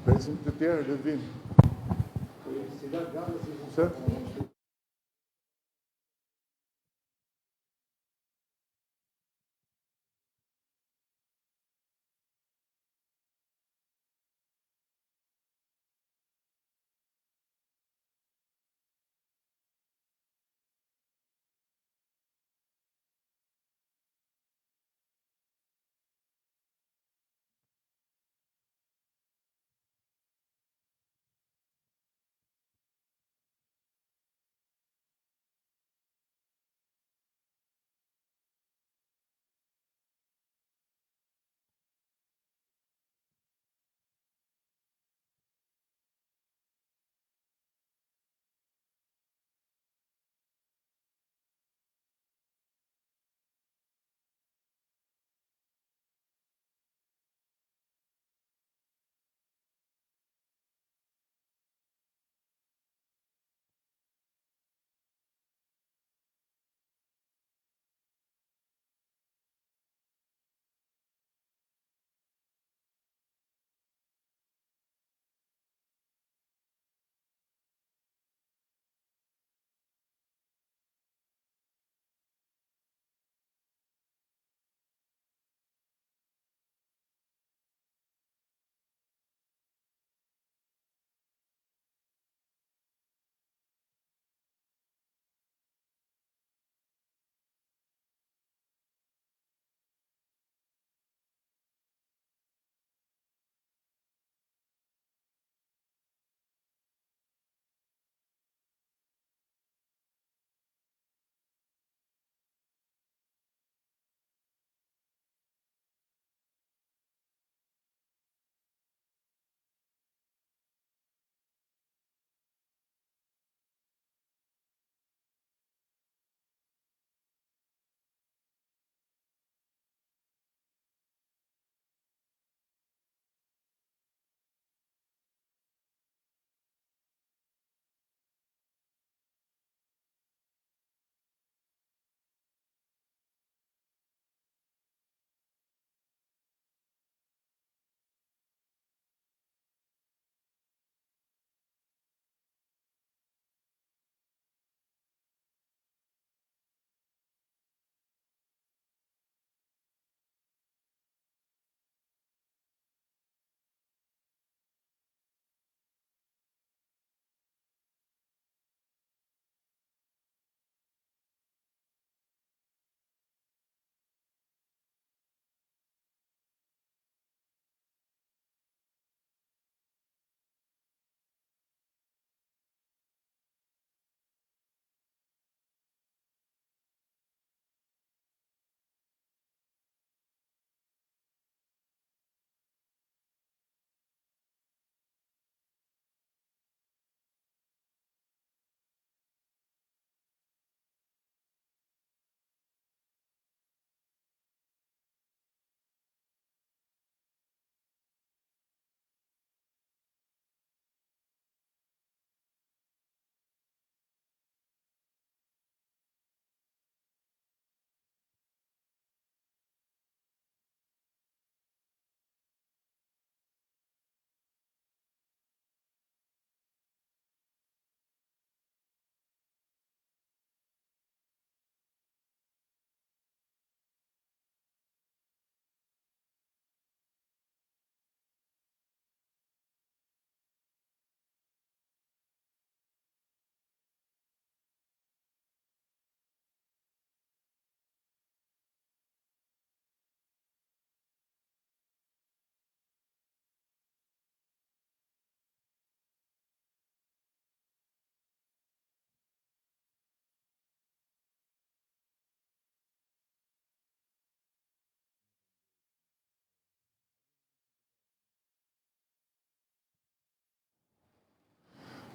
Presim të tjerë, le të vinë. Se?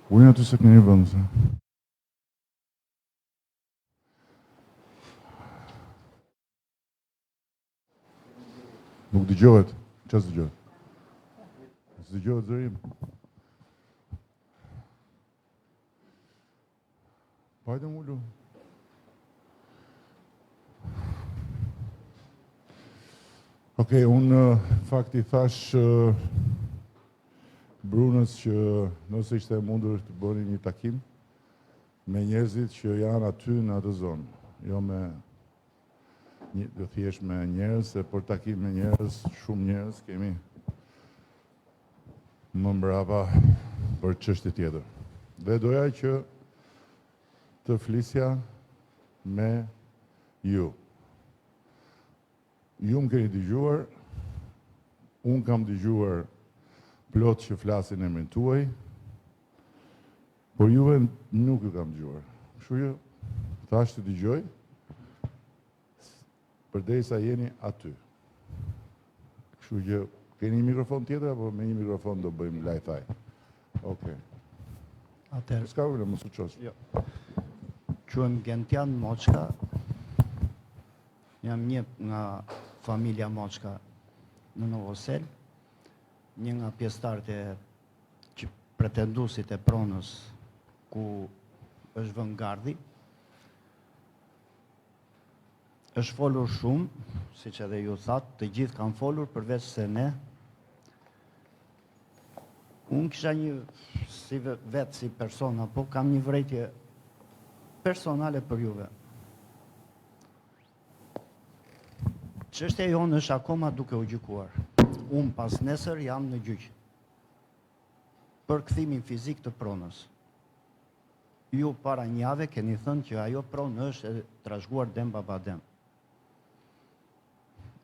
Uluni aty se keni vend, se. Nuk dëgjohet. Çfarë s'dëgjohet? S'dëgjohet zëri im. Hajde ulu. Okej, okay, unë në fakt i thashë. Brunës që nëse ishte e mundur të bënim një takim me njerëzit që janë aty në atë zonë, jo me një, jo thjesht me njerëz, se për takim me njerëz, shumë njerëz kemi më mbrapa për çështje tjetër. Dhe doja që të flisja me ju. Ju më keni dëgjuar, unë kam dëgjuar plot që flasin në emrin tuaj, por juve nuk ju kam dëgjuar. Kështu që thashë të dëgjoj, përderisa jeni aty. Kështu që keni një mikrofon tjetër apo me një mikrofon do bëjmë lajthaj? Okej. Atëherë. S'ka problem, mos u çosh. Jo. Quhem Gentian Moçka. Jam një nga familja Moçka në Novosel, një nga pjesëtarët e që pretenduesit e pronës ku është vënë gardhi. Është folur shumë, siç edhe ju thatë, të gjithë kanë folur përveç se ne. Unë kisha një, si vetë, si person, apo kam një vërejtje personale për juve. Çështja jonë është akoma duke u gjykuar. Unë pasnesër jam në gjyq për kthimin fizik të pronës. Ju para një jave keni thënë që ajo pronë është e trashëguar dem babadem.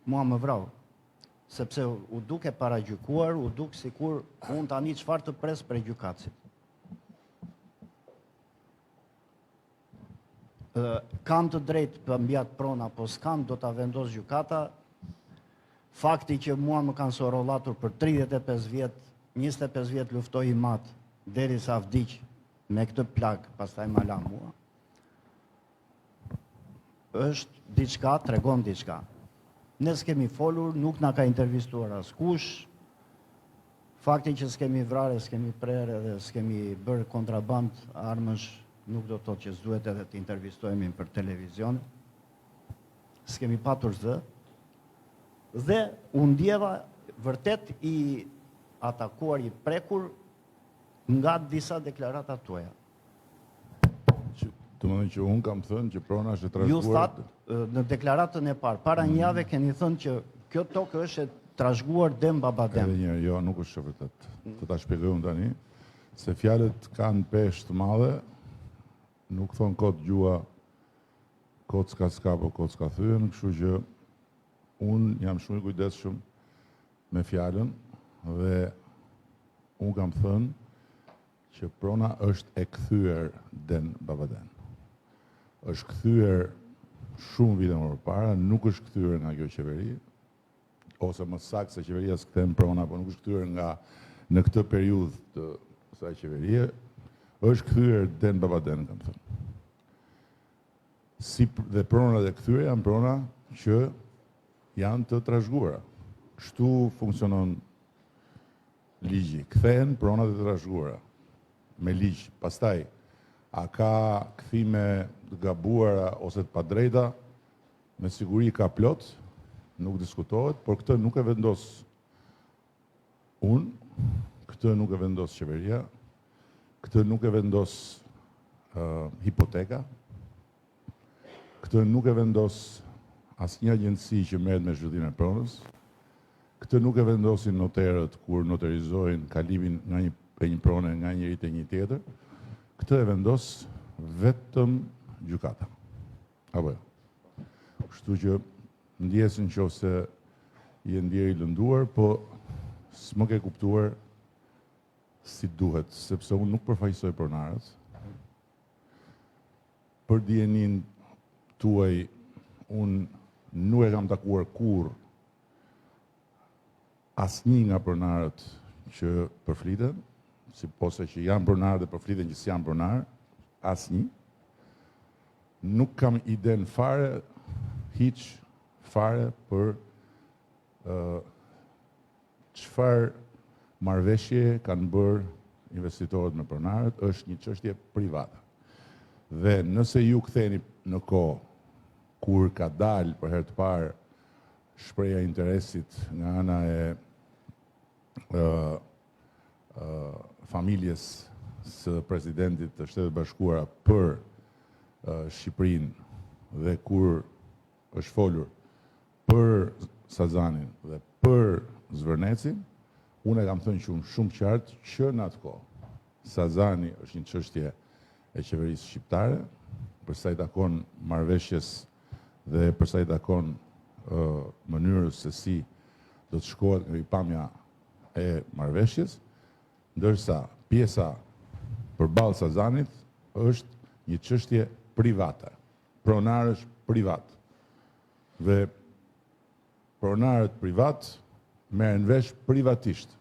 Mua më vrau, sepse u duk e paragjykuar, u duk sikur unë tani çfarë të pres prej gjykatësit. Kam të drejtë për mbi atë pronë apo s'kam, do ta vendos gjykata. Fakti që mua më kanë sorollatur për 35 vjet, 25 vjet luftoi im atë, derisa vdiq me këtë plagë, pastaj ma la mua. Është diçka, tregon diçka. Ne s'kemi folur, nuk na ka intervistuar askush. Fakti që s'kemi vrarë, s'kemi prerë dhe s'kemi bërë kontrabandë armësh, nuk do të thotë që s'duhet edhe të intervistohemi për televizion. S'kemi patur zë. Dhe u ndjeva vërtet i atakuar, i prekur nga disa deklarata tuaja. Domethënë që unë kam thënë që prona është e trashëguar... Ju thatë në deklaratën e parë, para një jave keni thënë që kjo tokë është e trashëguar dem babadem. Edhe njëherë, jo, nuk është e vërtetë. Të ta shpjegoj unë tani, se fjalët kanë peshë të madhe, nuk thonë kot gjuha kocka s'ka, po kocka thyhen, kështu që unë jam shumë i kujdesshëm me fjalën dhe unë kam thënë që prona është e kthyer den babaden. Është kthyer shumë vite më përpara, nuk është kthyer nga kjo qeveri, ose më saktë se qeveria s'kthen prona, po nuk është kthyer nga në këtë periudhë të kësaj qeverie, është kthyer den babaden, kam thënë. Si dhe pronat e kthyera janë prona që janë të trashëguara. Kështu funksionon ligji. Kthehen pronat e trashëguara me ligj. Pastaj, a ka kthime të gabuara ose të padrejta? Me siguri ka plot, nuk diskutohet, por këtë nuk e vendos unë, këtë nuk e vendos qeveria, këtë nuk e vendos uh, hipoteka, këtë nuk e vendos asnjë agjenci që merret me zhvillimin e pronës, këtë nuk e vendosin noterët kur noterizojnë kalimin nga një e një prone nga njëri te një tjetër, këtë e vendos vetëm gjykata. Apo jo. Kështu që ndjesë në qoftë se je ndjerë i lënduar, po s'më ke kuptuar si duhet, sepse unë nuk përfaqësoj pronarët. Për dijeninë tuaj, unë nuk e kam takuar kurrë asnjë nga pronarët që përfliten, si ose që janë pronarë dhe përfliten që s'janë pronarë, asnjë. Nuk kam idenë fare, hiç fare për çfarë marrëveshje kanë bërë investitorët me pronarët, është një çështje private. Dhe nëse ju ktheni në kohë kur ka dalë për herë të parë shprehja e interesit nga ana e ë ë familjes së presidentit të Shteteve të Bashkuara për Shqipërinë dhe kur është folur për Sazanin dhe për Zvërnecin, unë e kam thënë që unë shumë qartë që në atë kohë. Sazani është një çështje e qeverisë shqiptare, për sa i takon marrëveshjes dhe për sa i takon mënyrës se si do të shkohet nga pikëpamja e marrëveshjes, ndërsa pjesa përballë Sazanit është një çështje private, pronarësh privat. Dhe pronarët privat merren vesh privatisht.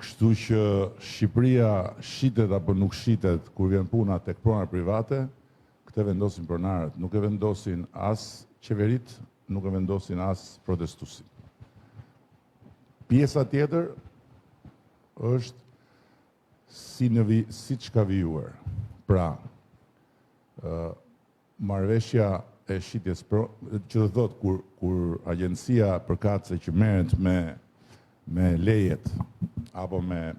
Kështu që Shqipëria shitet apo nuk shitet kur vjen puna tek prona private, këtë vendosin pronarët, nuk e vendosin as qeveritë, nuk e vendosin as protestuesit. Pjesa tjetër është si në vi, siç ka vijuar. Pra, marrëveshja e shitjes pro, që do të thotë kur kur agjencia përkatëse që merret me me lejet apo me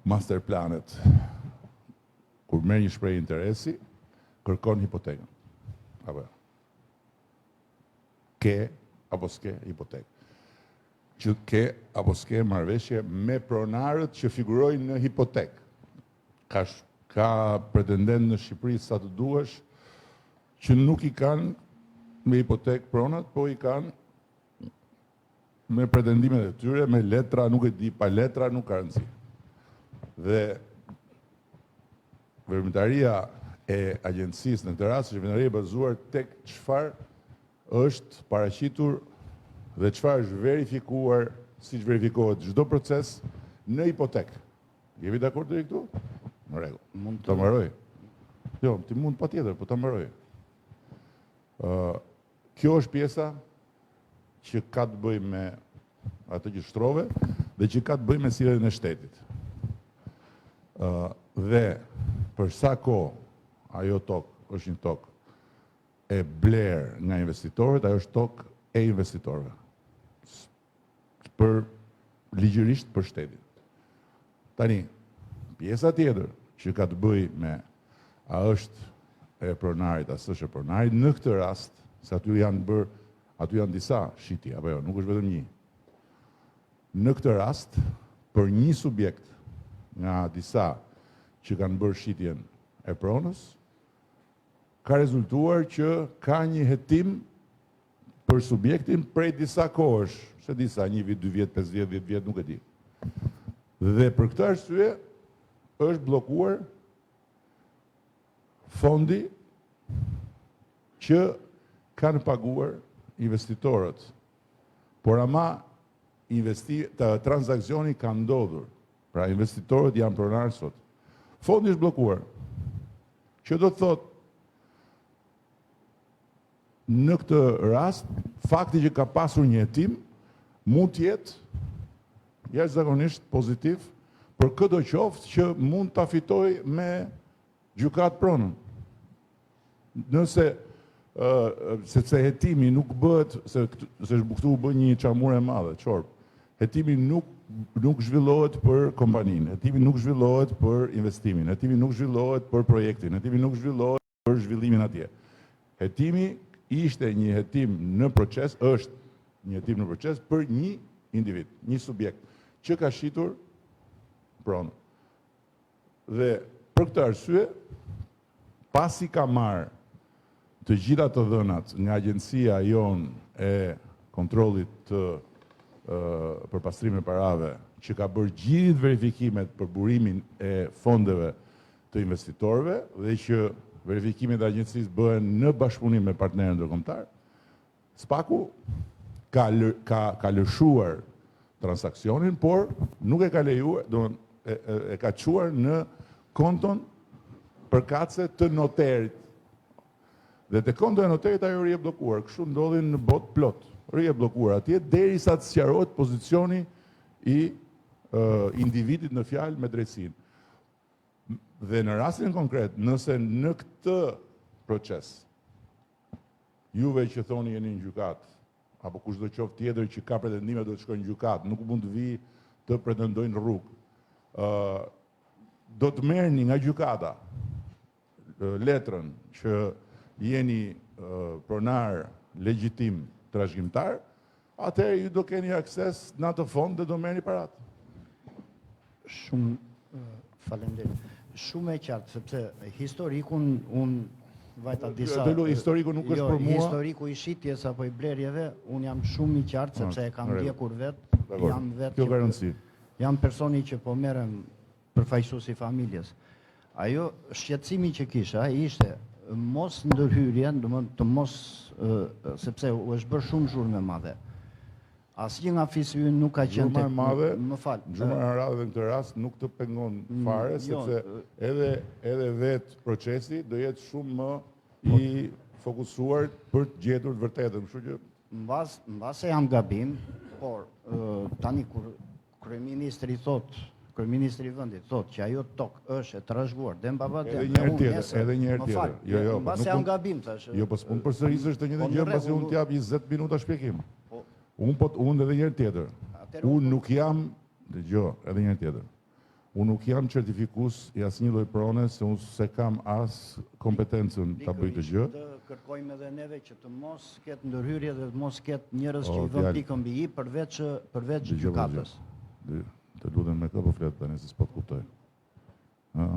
master planet kur merr një shprehje interesi, kërkon hipotekën. Apo jo. Ke apo s'ke hipotekë. Që ke apo s'ke marrëveshje me pronarët që figurojnë në hipotekë. Ka ka pretendent në Shqipëri sa të duash që nuk i kanë me hipotekë pronat, po i kanë me pretendimet e tyre, me letra, nuk e di, pa letra, nuk ka rëndësi. Dhe veprimtaria e agjencisë në këtë rast është veprimtari e bazuar tek çfarë është paraqitur dhe çfarë është verifikuar, siç verifikohet çdo proces në hipotekë. Jemi dakord deri këtu? Në rregull. Mund të mbaroj. Jo, ti mund patjetër, po ta mbaroj. Ë, kjo është pjesa që ka të bëjë me atë që shtrove dhe që ka të bëjë me sjelljen e shtetit. Ë, dhe për sa kohë ajo tokë është një tokë e blerë nga investitorët, ajo është tokë e investitorëve. Për ligjërisht për shtetin. Tani, pjesa tjetër që ka të bëjë me a është e pronarit, a s'është e pronarit, në këtë rast, se aty janë bërë, aty janë disa shitje, apo jo, nuk është vetëm një. Në këtë rast, për një subjekt nga disa që kanë bërë shitjen e pronës, ka rezultuar që ka një hetim për subjektin prej disa kohësh, s'e di sa, një vit, dy vjet, 5 vjet, 10 vjet, nuk e di. Dhe për këtë arsye është bllokuar fondi që kanë paguar investitorët. Por ama investi, të, transaksioni ka ndodhur. Pra investitorët janë pronarë sot. Fondi është bllokuar. Që do të thotë në këtë rast, fakti që ka pasur një hetim mund të jetë jashtëzakonisht pozitiv për këdo qoftë që mund ta fitojë me gjykatë pronën. Nëse ë sepse hetimi nuk bëhet se se këtu u bë një çamur e madhe, çorbë. Hetimi nuk nuk zhvillohet për kompaninë, hetimi nuk zhvillohet për investimin, hetimi nuk zhvillohet për projektin, hetimi nuk zhvillohet për zhvillimin atje. Hetimi ishte një hetim në proces, është një hetim në proces për një individ, një subjekt që ka shitur pronë. Dhe për këtë arsye, pasi ka marrë të gjitha të dhënat nga agjencia jonë e kontrollit të për pastrimin e parave, që ka bërë gjithë verifikimet për burimin e fondeve të investitorëve dhe që verifikimet e agjencisë bëhen në bashkëpunim me partnerët ndërkombëtar, SPAK-u ka ka ka lëshuar transaksionin, por nuk e ka lejuar, do e, e, e ka çuar në konton përkatëse të noterit. Dhe te kontoja e noterit ajo rri e bllokuar. Kështu ndodhin në botë plot. Rri e bllokuar atje derisa të sqarohet pozicioni i uh, individit në fjalë me drejtësinë. Dhe në rastin konkret, nëse në këtë proces juve që thoni jeni në gjykatë, apo kushdo qoftë tjetër që ka pretendime do të shkojë në gjykatë, nuk mund të vijë të pretendojnë rrugë. Ë do të merrni nga gjykata letrën që jeni pronar legjitim trashëgimtar, atëherë ju do keni akses në atë fond dhe do merrni paratë. Shumë faleminderit. Shumë e qartë, sepse historikun unë vajta disa... Të lutem, historiku nuk është jo, për mua. Historiku i shitjes apo i blerjeve, unë jam shumë i qartë, sepse e kam ndjekur vetë, jam vetë... Kjo ka rëndësi. Jam personi që po merrem përfaqësues i familjes. Ajo shqetësimi që kisha ishte mos ndërhyrje, domethënë të mos sepse u është bërë shumë zhurmë e madhe. Asnjë nga fisi ynë nuk ka qenë tek madhe, më fal. Zhurma e madhe në këtë rast nuk të pengon mm, fare jo, sepse edhe edhe vetë procesi do jetë shumë më po. i fokusuar për të gjetur të vërtetën, kështu që mbas mbase jam gabim, por tani kur Kryeministri thotë, kryeministri i vendit thotë që ajo tokë është e trashëguar den baba den. Edhe një herë tjetër, edhe një herë tjetër. Jo, jo, po mbase jam gabim thashë. Jo, po s'mund përsërisësh të njëjtën po, gjë pasi unë të jap 20 minuta shpjegim. Po. Unë po unë edhe një herë tjetër. Unë nuk jam, dëgjo, edhe një herë tjetër. Unë nuk jam certifikues i asnjë lloj prone se unë s'e kam as kompetencën ta bëj këtë gjë. Të kërkojmë edhe neve që të mos ketë ndërhyrje dhe të mos ketë njerëz që i vënë pikën mbi i përveç përveç gjykatës. Të lutem me kë po flet tani se s'po të kuptoj. Ëh.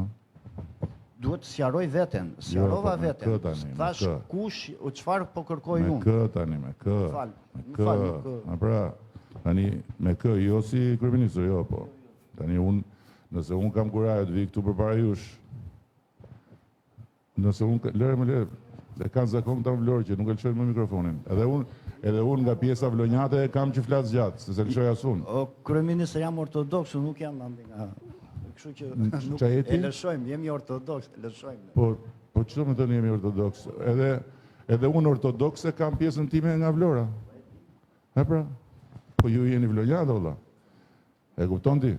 Duhet të sqaroj veten, jo, sqarova po, veten. Thashë kush, çfarë po kërkoj unë. Me kë tani, me kë. Fal, me kë. Fal, nuk... A pra, tani me kë, jo si kryeministër, jo, po. Tani unë, nëse unë kam kurajo të vij këtu përpara jush, nëse unë, lëre më lëre, e kanë zakon këta në Vlorë që nuk e lëshojnë më mikrofonin. Edhe unë, edhe unë nga pjesa vlonjate e kam që flas gjatë, se s'e lëshoj as unë. O, kryeministër, jam ortodoks, unë nuk jam andi nga... Kështu që nuk e lëshojmë, jemi ortodoks, e lëshojmë. Po, po ç'do me thënë jemi ortodoks? Edhe, edhe unë ortodoks e kam pjesën time nga Vlora. E pra, po ju jeni vlonjatë, vëlla. E kupton ti?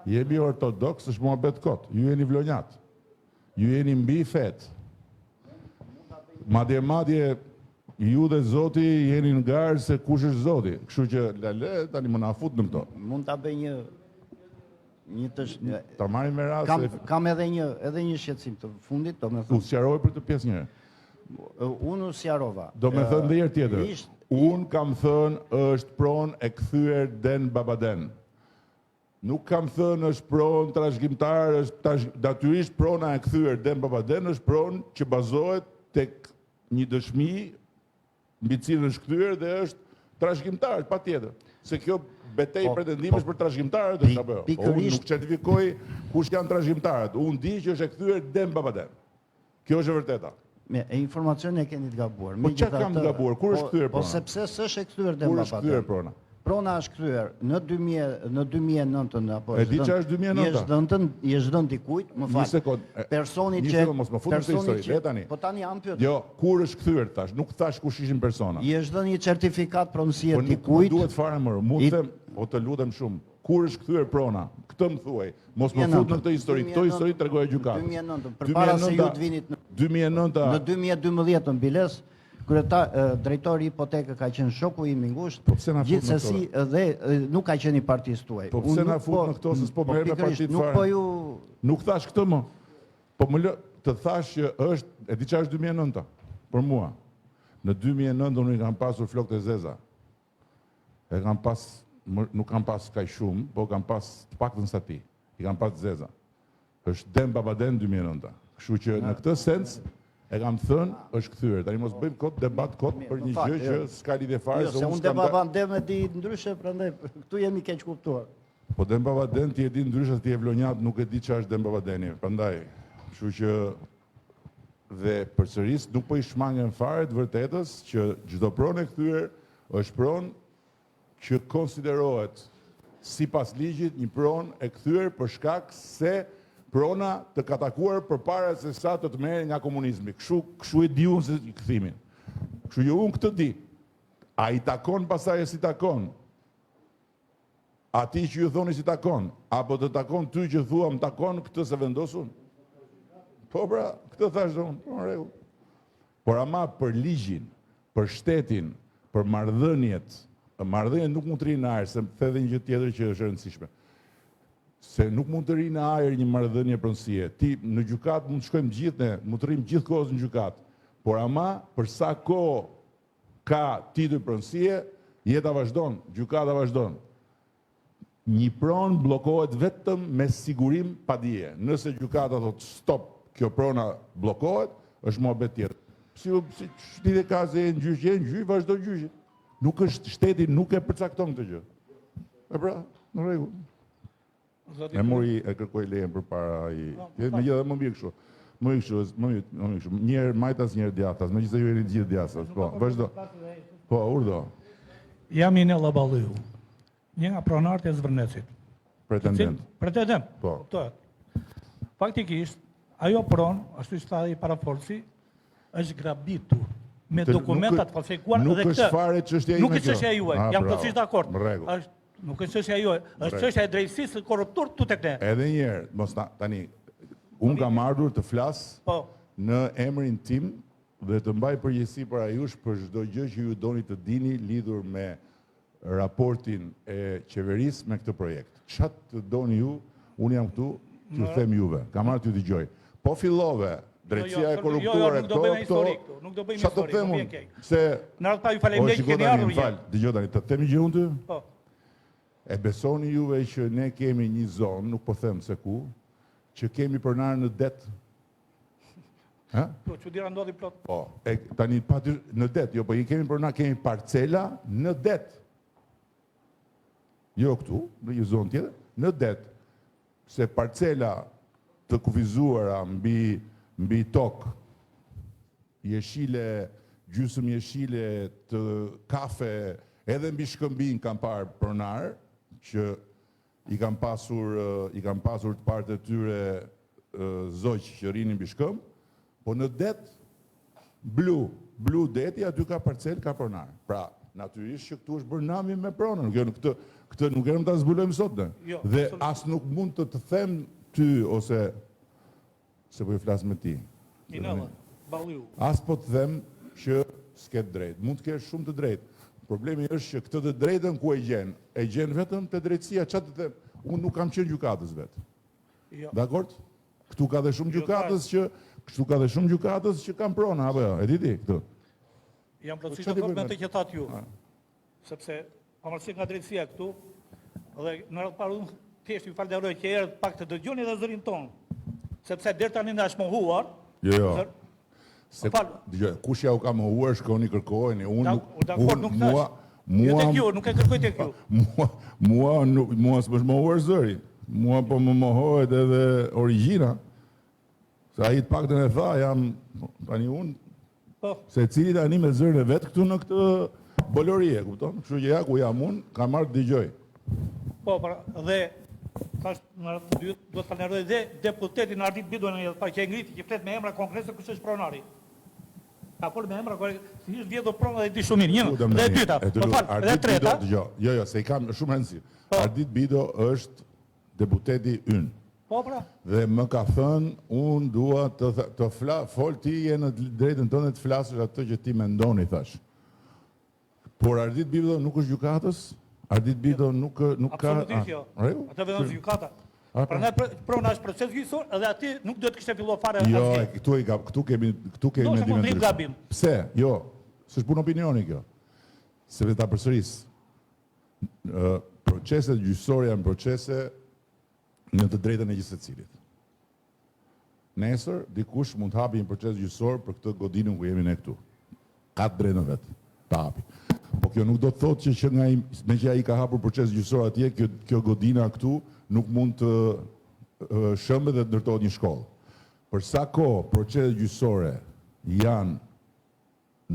Jemi ortodoks, është muhabet kot. Ju jeni vlonjat. Ju jeni mbi fetë. Madje madje ju dhe Zoti jeni në garë se kush është Zoti. Kështu që lale tani më na fut në këto. Mund ta bëj një një të ta marrim me radhë kam, se kam edhe një edhe një shqetësim të fundit, domethënë. U sqarove për këtë pjesë një herë. Unë u sqarova. Domethënë dhe një herë tjetër. Unë kam thënë është pronë e kthyer den babaden. Nuk kam thënë është pronë trashëgimtar, është trash, natyrisht prona e kthyer den babaden është pronë që bazohet tek një dëshmi mbi të cilën është kthyer dhe është trashëgimtar, patjetër. Se kjo betejë po, pretendimesh po, për trashëgimtarët është apo jo? Po unë nuk certifikoj kush janë trashëgimtarët. Unë di që është e kthyer den babaden. Kjo është e vërteta. Me e informacionin e keni të gabuar. Po çka kam të gabuar? Kur është po, kthyer po prona? Po sepse s'është e kthyer den babaden. Kur është kthyer prona? Prona është kthyer në 2000 në 2009-ën apo E di çfarë është 2009-a? I është dhënë i është dhënë dikujt, më fal. Një sekond. Personi që Një sekond mos më fut në këtë histori, le tani. Po tani jam pyet. Jo, kur është kthyer thash, nuk thash kush ishin persona. I është dhënë një certifikatë pronësie po dikujt. Po nuk duhet fare më, mund të them, po të lutem shumë. Kur është kthyer prona? Këtë më thuaj. Mos më fut në këtë histori. Këtë histori tregoja gjykatës. 2009, përpara se ju të vinit në 2009 Në 2012-ën biles, kryetar drejtori i hipotekës ka qenë shoku im i ngushtë. Po pse na fut në këto? Gjithsesi dhe nuk ka qenë i partisë tuaj. Po pse na fut po- në këto se s'po po merrem me partitë fare. Nuk po ju Nuk thash këtë më. Po më lë të thash që është, e di çfarë është 2009-a për mua. Në 2009 unë i kam pasur flokët e zeza. E kam pas, nuk kam pas kaq shumë, po kam pas të paktën sa ti. I kam pas të zeza. Është den babaden 2009-a. Kështu që në këtë sens e kam thënë është kthyer. Tani mos bëjmë kot debat kot për një gjë që s'ka lidhje fare jo, se unë s'kam babaden e di ndryshe, prandaj këtu jemi keqkuptuar. Po den babaden ti e di ndryshe se ti je vlonjat, nuk e di çfarë është den babadeni. Prandaj, kështu që Dhe përsëris, nuk po i shmangem fare të vërtetës që çdo pronë e kthyer është pronë që konsiderohet sipas ligjit një pronë e kthyer për shkak se prona të ka takuar përpara se sa të të merrej nga komunizmi. Kështu, kështu e di unë se kthimin. Kështu që unë këtë di. A i takon pastaj e s'i takon? Atij që ju thoni s'i takon, apo të takon ty që thua më takon, këtë s'e vendos unë. Po pra, këtë thashë dhe unë, po në rregull. Por ama për ligjin, për shtetin, për marrëdhëniet Marrëdhëniet nuk mund të rrinë në ajër, se the edhe një gjë tjetër që është e rëndësishme. Se nuk mund të rrijë në ajër një marrëdhënie pronësie. Ti në gjykatë mund të shkojmë të gjithë ne, mund të rrimë gjithë kohës në gjykatë. Por ama për sa kohë ka tituj pronësie, jeta vazhdon, gjykata vazhdon. Një pronë bllokohet vetëm me sigurim padie. Nëse gjykata thotë stop, kjo prona bllokohet, është muhabet tjetër. Si u si ç'lidhje ka se je në gjyq, je në gjyq, vazhdo gjyqin. Nuk është shteti nuk e përcakton këtë gjë. E pra, në rregull. E mori e kërkoi lejen përpara ai. Po, megjithatë më mirë kështu. Më mirë kështu, më mirë, më mirë kështu. Një herë majtas, një herë djathtas, megjithëse ju jeni të gjithë djathtas. Po, vazhdo. Po, urdhëro. Jam Inella Balliu, një nga pronarët e Zvërnecit. Pretendent. Pretendent. Po. Kuptohet. Faktikisht, ajo pronë, ashtu siç tha ai parafolësi, është grabitur me dokumenta të falsifikuar dhe këtë. Nuk është fare çështja ime. Nuk është çështja juaj, jam plotësisht dakord. Është nuk është çështja juaj, është çështja e drejtësisë së korruptuar këtu tek ne. Edhe një herë, mos na tani unë kam ardhur të flas po. në emrin tim dhe të mbaj përgjegjësi para jush për çdo gjë që ju doni të dini lidhur me raportin e qeverisë me këtë projekt. Ça të doni ju, unë jam këtu t'ju them juve. Kam ardhur t'ju dëgjoj. Po fillove, drejtësia jo, jo, e korruptuar jo, këto, këto, nuk do bëjmë histori, më vjen keq. Se në radhë të parë ju faleminderit që keni ardhur. Fal, dëgjoj tani, të them një gjë unë ty? Po. E besoni juve që ne kemi një zonë, nuk po them se ku, që kemi pronarë në det Ha? Po, çudira ndodhin plot. Po, e, tani pa ty, në det, jo, po i kemi prona, kemi parcela në det. Jo këtu, në një zonë tjetër, në det. Se parcela të kufizuara mbi, mbi tokë, jeshile, gjysëm jeshile, të kafe, edhe mbi shkëmbin kam parë pronarë, që I kanë pasur i kanë pasur të parët e tyre zogj që rrinin mbi shkëmb, po në det blu, blu deti aty ka parcelë, ka pronar. Pra, natyrisht që këtu është bërë nami me pronën. Kjo këtë këtë nuk erdhëm ta zbulojmë sot ne. Jo, Dhe as nuk mund të të them ty ose Se po i flas me ti. Minella, Balliu. As po të them që s'ke të drejtë. Mund të kesh shumë të drejtë. Problemi është që këtë të drejtën ku e gjen? E gjen vetëm te drejtësia. Ça të them? Unë nuk kam qenë gjykatës vetë. Jo. Dakord? Këtu ka dhe shumë jo, gjykatës që këtu ka dhe shumë gjykatës që kanë prona apo jo? E di ti këtë? Jam plotësisht dakord me atë që thatë ju. Sepse pavarësisht nga drejtësia këtu, dhe në radhë të parë unë thjesht ju falënderoj që erdhët pak të dëgjoni edhe zërin tonë, sepse deri tani na është mohuar. Jo, jo. Zër... Se, fal. Dëgjoj, kush ja u ka mohuar, shkoni kërkojeni. Unë nuk, dakord, nuk mua, mua, jo tek ju, nuk e kërkoj tek ju. Mua, mua, nuk, mua s'më është mohuar zëri. Mua po më mohohet edhe origjina. Se ai të paktën e tha, jam tani unë Po. Secili tani me zërin e vet këtu në këtë bolori, e kupton? Kështu që ja ku jam unë, kam ardhur të dëgjoj. Po, pra, dhe tash në radhë të dytë do të falenderoj dhe deputetin Ardit Bido në radhë që e ngriti që flet me emra konkretë se kush është pronari. Ka folur me emra konkretë, si është vjedhur prona dhe di shumë mirë. Një, dhe e dyta, po fal, dhe e treta. Dëgjoj, jo, jo, se i kam shumë rëndësi. Po. Ardit Bido është deputeti ynë. Po pra. Dhe më ka thënë, unë dua të të fla, fol ti je në të drejtën tënde të flasësh atë që ti mendon i thashë. Por Ardit Bido nuk është gjykatës? Ardit Bido nuk nuk ka Absolutisht jo. Atë vendos gjykata. Pra. Prandaj prona është proces gjyqësor dhe aty nuk duhet të kishte filluar fare jo, asgjë. Jo, këtu i ka, këtu kemi këtu kemi mendime ndryshe. Pse? Jo, s'është punë opinioni kjo. Sepse ta përsëris. Proceset gjyqësore janë procese në të drejtën e gjithsecilit. Nesër, dikush mund të hapi një proces gjyqësor për këtë godinën ku jemi ne këtu. Ka të drejtën vet, ta hapi. Po kjo nuk do të thotë që që nga meqë ai ka hapur proces gjyqësor atje, kjo, kjo godina këtu nuk mund të shembet dhe të ndërtohet një shkollë. Për sa kohë proceset gjyqësore janë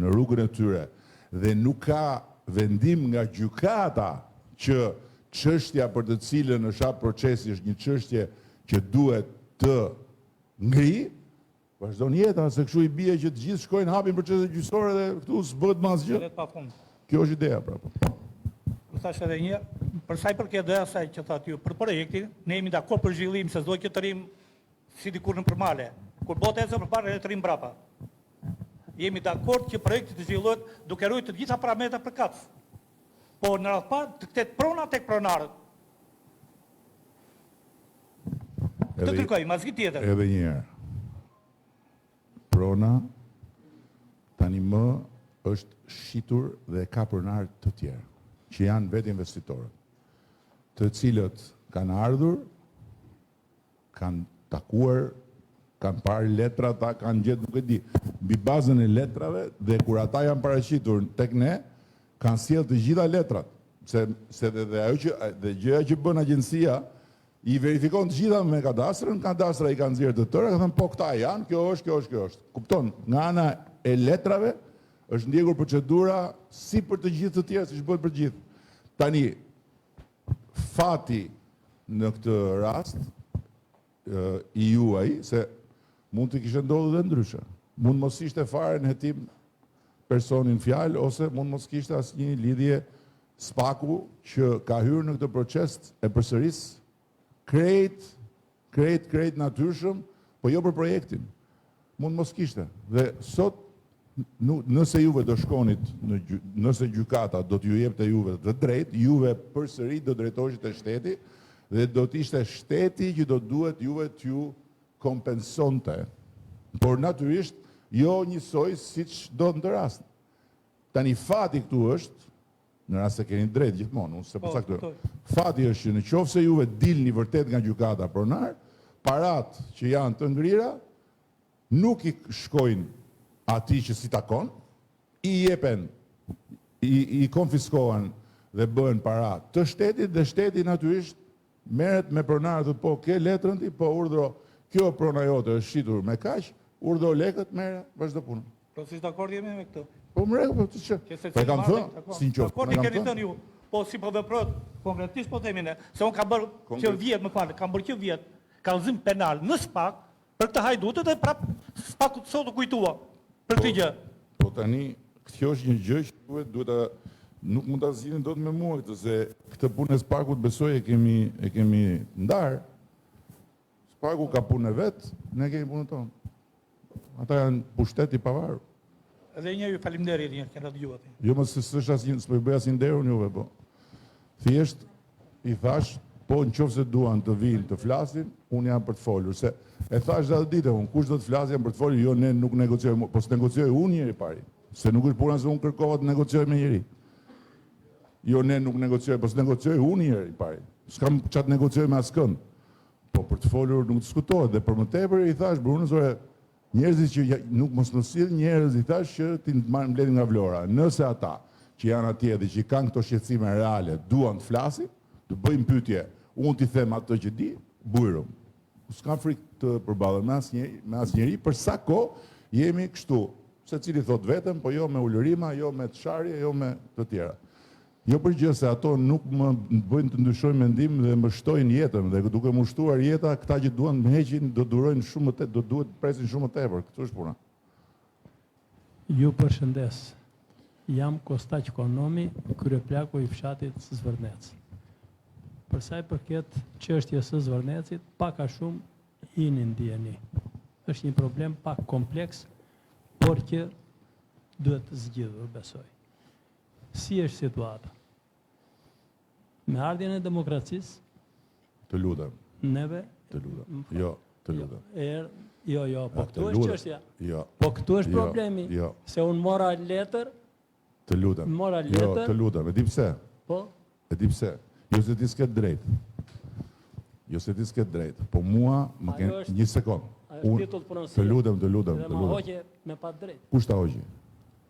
në rrugën e tyre dhe nuk ka vendim nga gjykata që çështja për të cilën është hap procesi është një çështje që duhet të ngrijë, vazhdon jeta, se kështu i bie që të gjithë shkojnë hapin procese gjyqësore dhe këtu s'bëhet më asgjë. Kjo është ideja pra. Po. Ju thashë edhe një herë, për sa i përket dhe asaj që thatë ju për projektin, ne jemi dakord për zhvillim, se s'do që të rrimë si dikur nëpër male. Kur bota ecën përpara, ne të rrimë mbrapa. Jemi dakord që projekti të zhvillohet duke ruajtur të gjitha parametrat përkatës. Po në radhë parë të kthehet prona tek pronarët. Këtë kërkojmë, asgjë tjetër. Edhe një herë. Prona tani më është shitur dhe ka pronarë të tjerë, që janë vetë investitorët, të cilët kanë ardhur, kanë takuar, kanë parë letrat, a kanë gjetë, nuk e di, mbi bazën e letrave dhe kur ata janë paraqitur tek ne, kanë sjellë të gjitha letrat, se se dhe, dhe ajo që dhe gjëja që bën agjencia i verifikon të gjitha me kadastrën, kadastra i ka nxjerrë të tëra, ka thënë po këta janë, kjo është, kjo është, kjo është. Kupton, nga ana e letrave është ndjekur procedura si për të gjithë të tjerë, siç bëhet për të gjithë. Tani fati në këtë rast i juaj, se mund të kishte ndodhur dhe ndryshe. Mund mos ishte fare në hetim personi në fjalë, ose mund mos kishte asnjë lidhje SPAK-u që ka hyrë në këtë proces e përsëris krejt, krejt, krejt natyrshëm, po jo për projektin. Mund mos kishte. Dhe sot, nëse juve do shkonit, në, nëse gjykata do t'ju jepte juve të drejtë, juve përsëri do drejtoheshit te shteti, dhe do t'ishte shteti që do duhet juve t'ju kompensonte. Por natyrisht, jo njësoj siç do në këtë rast. Tani fati këtu është, në rast se keni drejt gjithmonë, unë s'e po, përcaktoj. Fati është që në qoftë se juve dilni vërtet nga gjykata pronar, parat që janë të ngrira, nuk i shkojnë atij që s'i takon, i jepen, i, i konfiskohen dhe bëhen para të shtetit dhe shteti natyrisht merret me pronarët po ke letrën ti, po urdhro, kjo prona jote është shitur me kaq, urdhro lekët, merre, vazhdo punën. Plotësisht dakord jemi me këtë. Po më rregull, po ti çe. Po e kam thënë, si në qoftë. Dakord i keni thënë ju. Po si po veprohet konkretisht po themi ne, se unë kam bërë që vjet, më fal, kam bërë që vjet kallëzim penal në SPAK për këtë hajdutët dhe prap SPAK-u sot u kujtua për këtë po, gjë. Po tani, kjo është një gjë që duhet duhet ta nuk mund ta zgjidhni dot me mua këtë se këtë punë e SPAK-ut besoj e kemi e kemi ndarë. SPAK-u ka punën e vet, ne kemi punën tonë. Ata janë pushtet i pavarur. Edhe një ju faleminderit një që na dëgjuat. Jo, mos s'është asnjë, s'po i bëj asnjë nder unë juve, po. Thjesht i thash, po në qoftë se duan të vinë të flasin, unë jam për të folur, se e thash dhe atë ditë unë, kush do të flasë jam për të folur, jo ne nuk negociojmë, po s'negocioj unë njeri pari, se nuk është puna se unë kërkova të negocioj me njeri. Jo ne nuk negocioj, po s'negocioj unë njeri pari. S'kam ça të negocioj me askënd. Po për të folur nuk diskutohet dhe për më tepër i thash Brunës, ore, njerëzit që nuk mos më sill njerëz i thash që t'i mbledhin nga Vlora. Nëse ata që janë atje dhe që kanë këto shqetësime reale duan të flasin, të bëjnë pyetje, unë t'i them atë që di, bujrum. S'kam frikë të përballem me asnjë me asnjeri për sa kohë jemi kështu. Secili thotë vetëm, po jo me ulërima, jo me të sharje, jo me të tjera. Jo për gjë se ato nuk më bëjnë të ndryshoj mendim dhe më shtojnë jetën dhe duke m'u shtuar jeta, këta që duan të më heqin do durojnë shumë më te, do duhet të presin shumë më tepër. Këtu është puna. Ju përshëndes. Jam Kostaq Konomi, kryeplaku i fshatit Zvërnec. Për sa i përket çështjes së Zvërnecit, pak a shumë jini në dijeni. Është një problem pak kompleks, por që duhet zgjidhur, besoj. Si është situata? Me ardhjen e demokracisë, Të lutem. Neve Të lutem. Jo, të jo, lutem. Er, jo, jo, po këtu është çështja. Jo. Po këtu është jo, problemi. Jo. Se unë mora letër. Të lutem. Mora jo, letër. Jo, të lutem. E di pse? Po. E di pse? Jo se ti s'ke drejt. Jo se ti s'ke drejt. Po mua më ke një sekond. Unë titull pronësie. Të lutem, të lutem, të lutem. Dhe ma hoqe me pa drejt. Kush ta hoqi?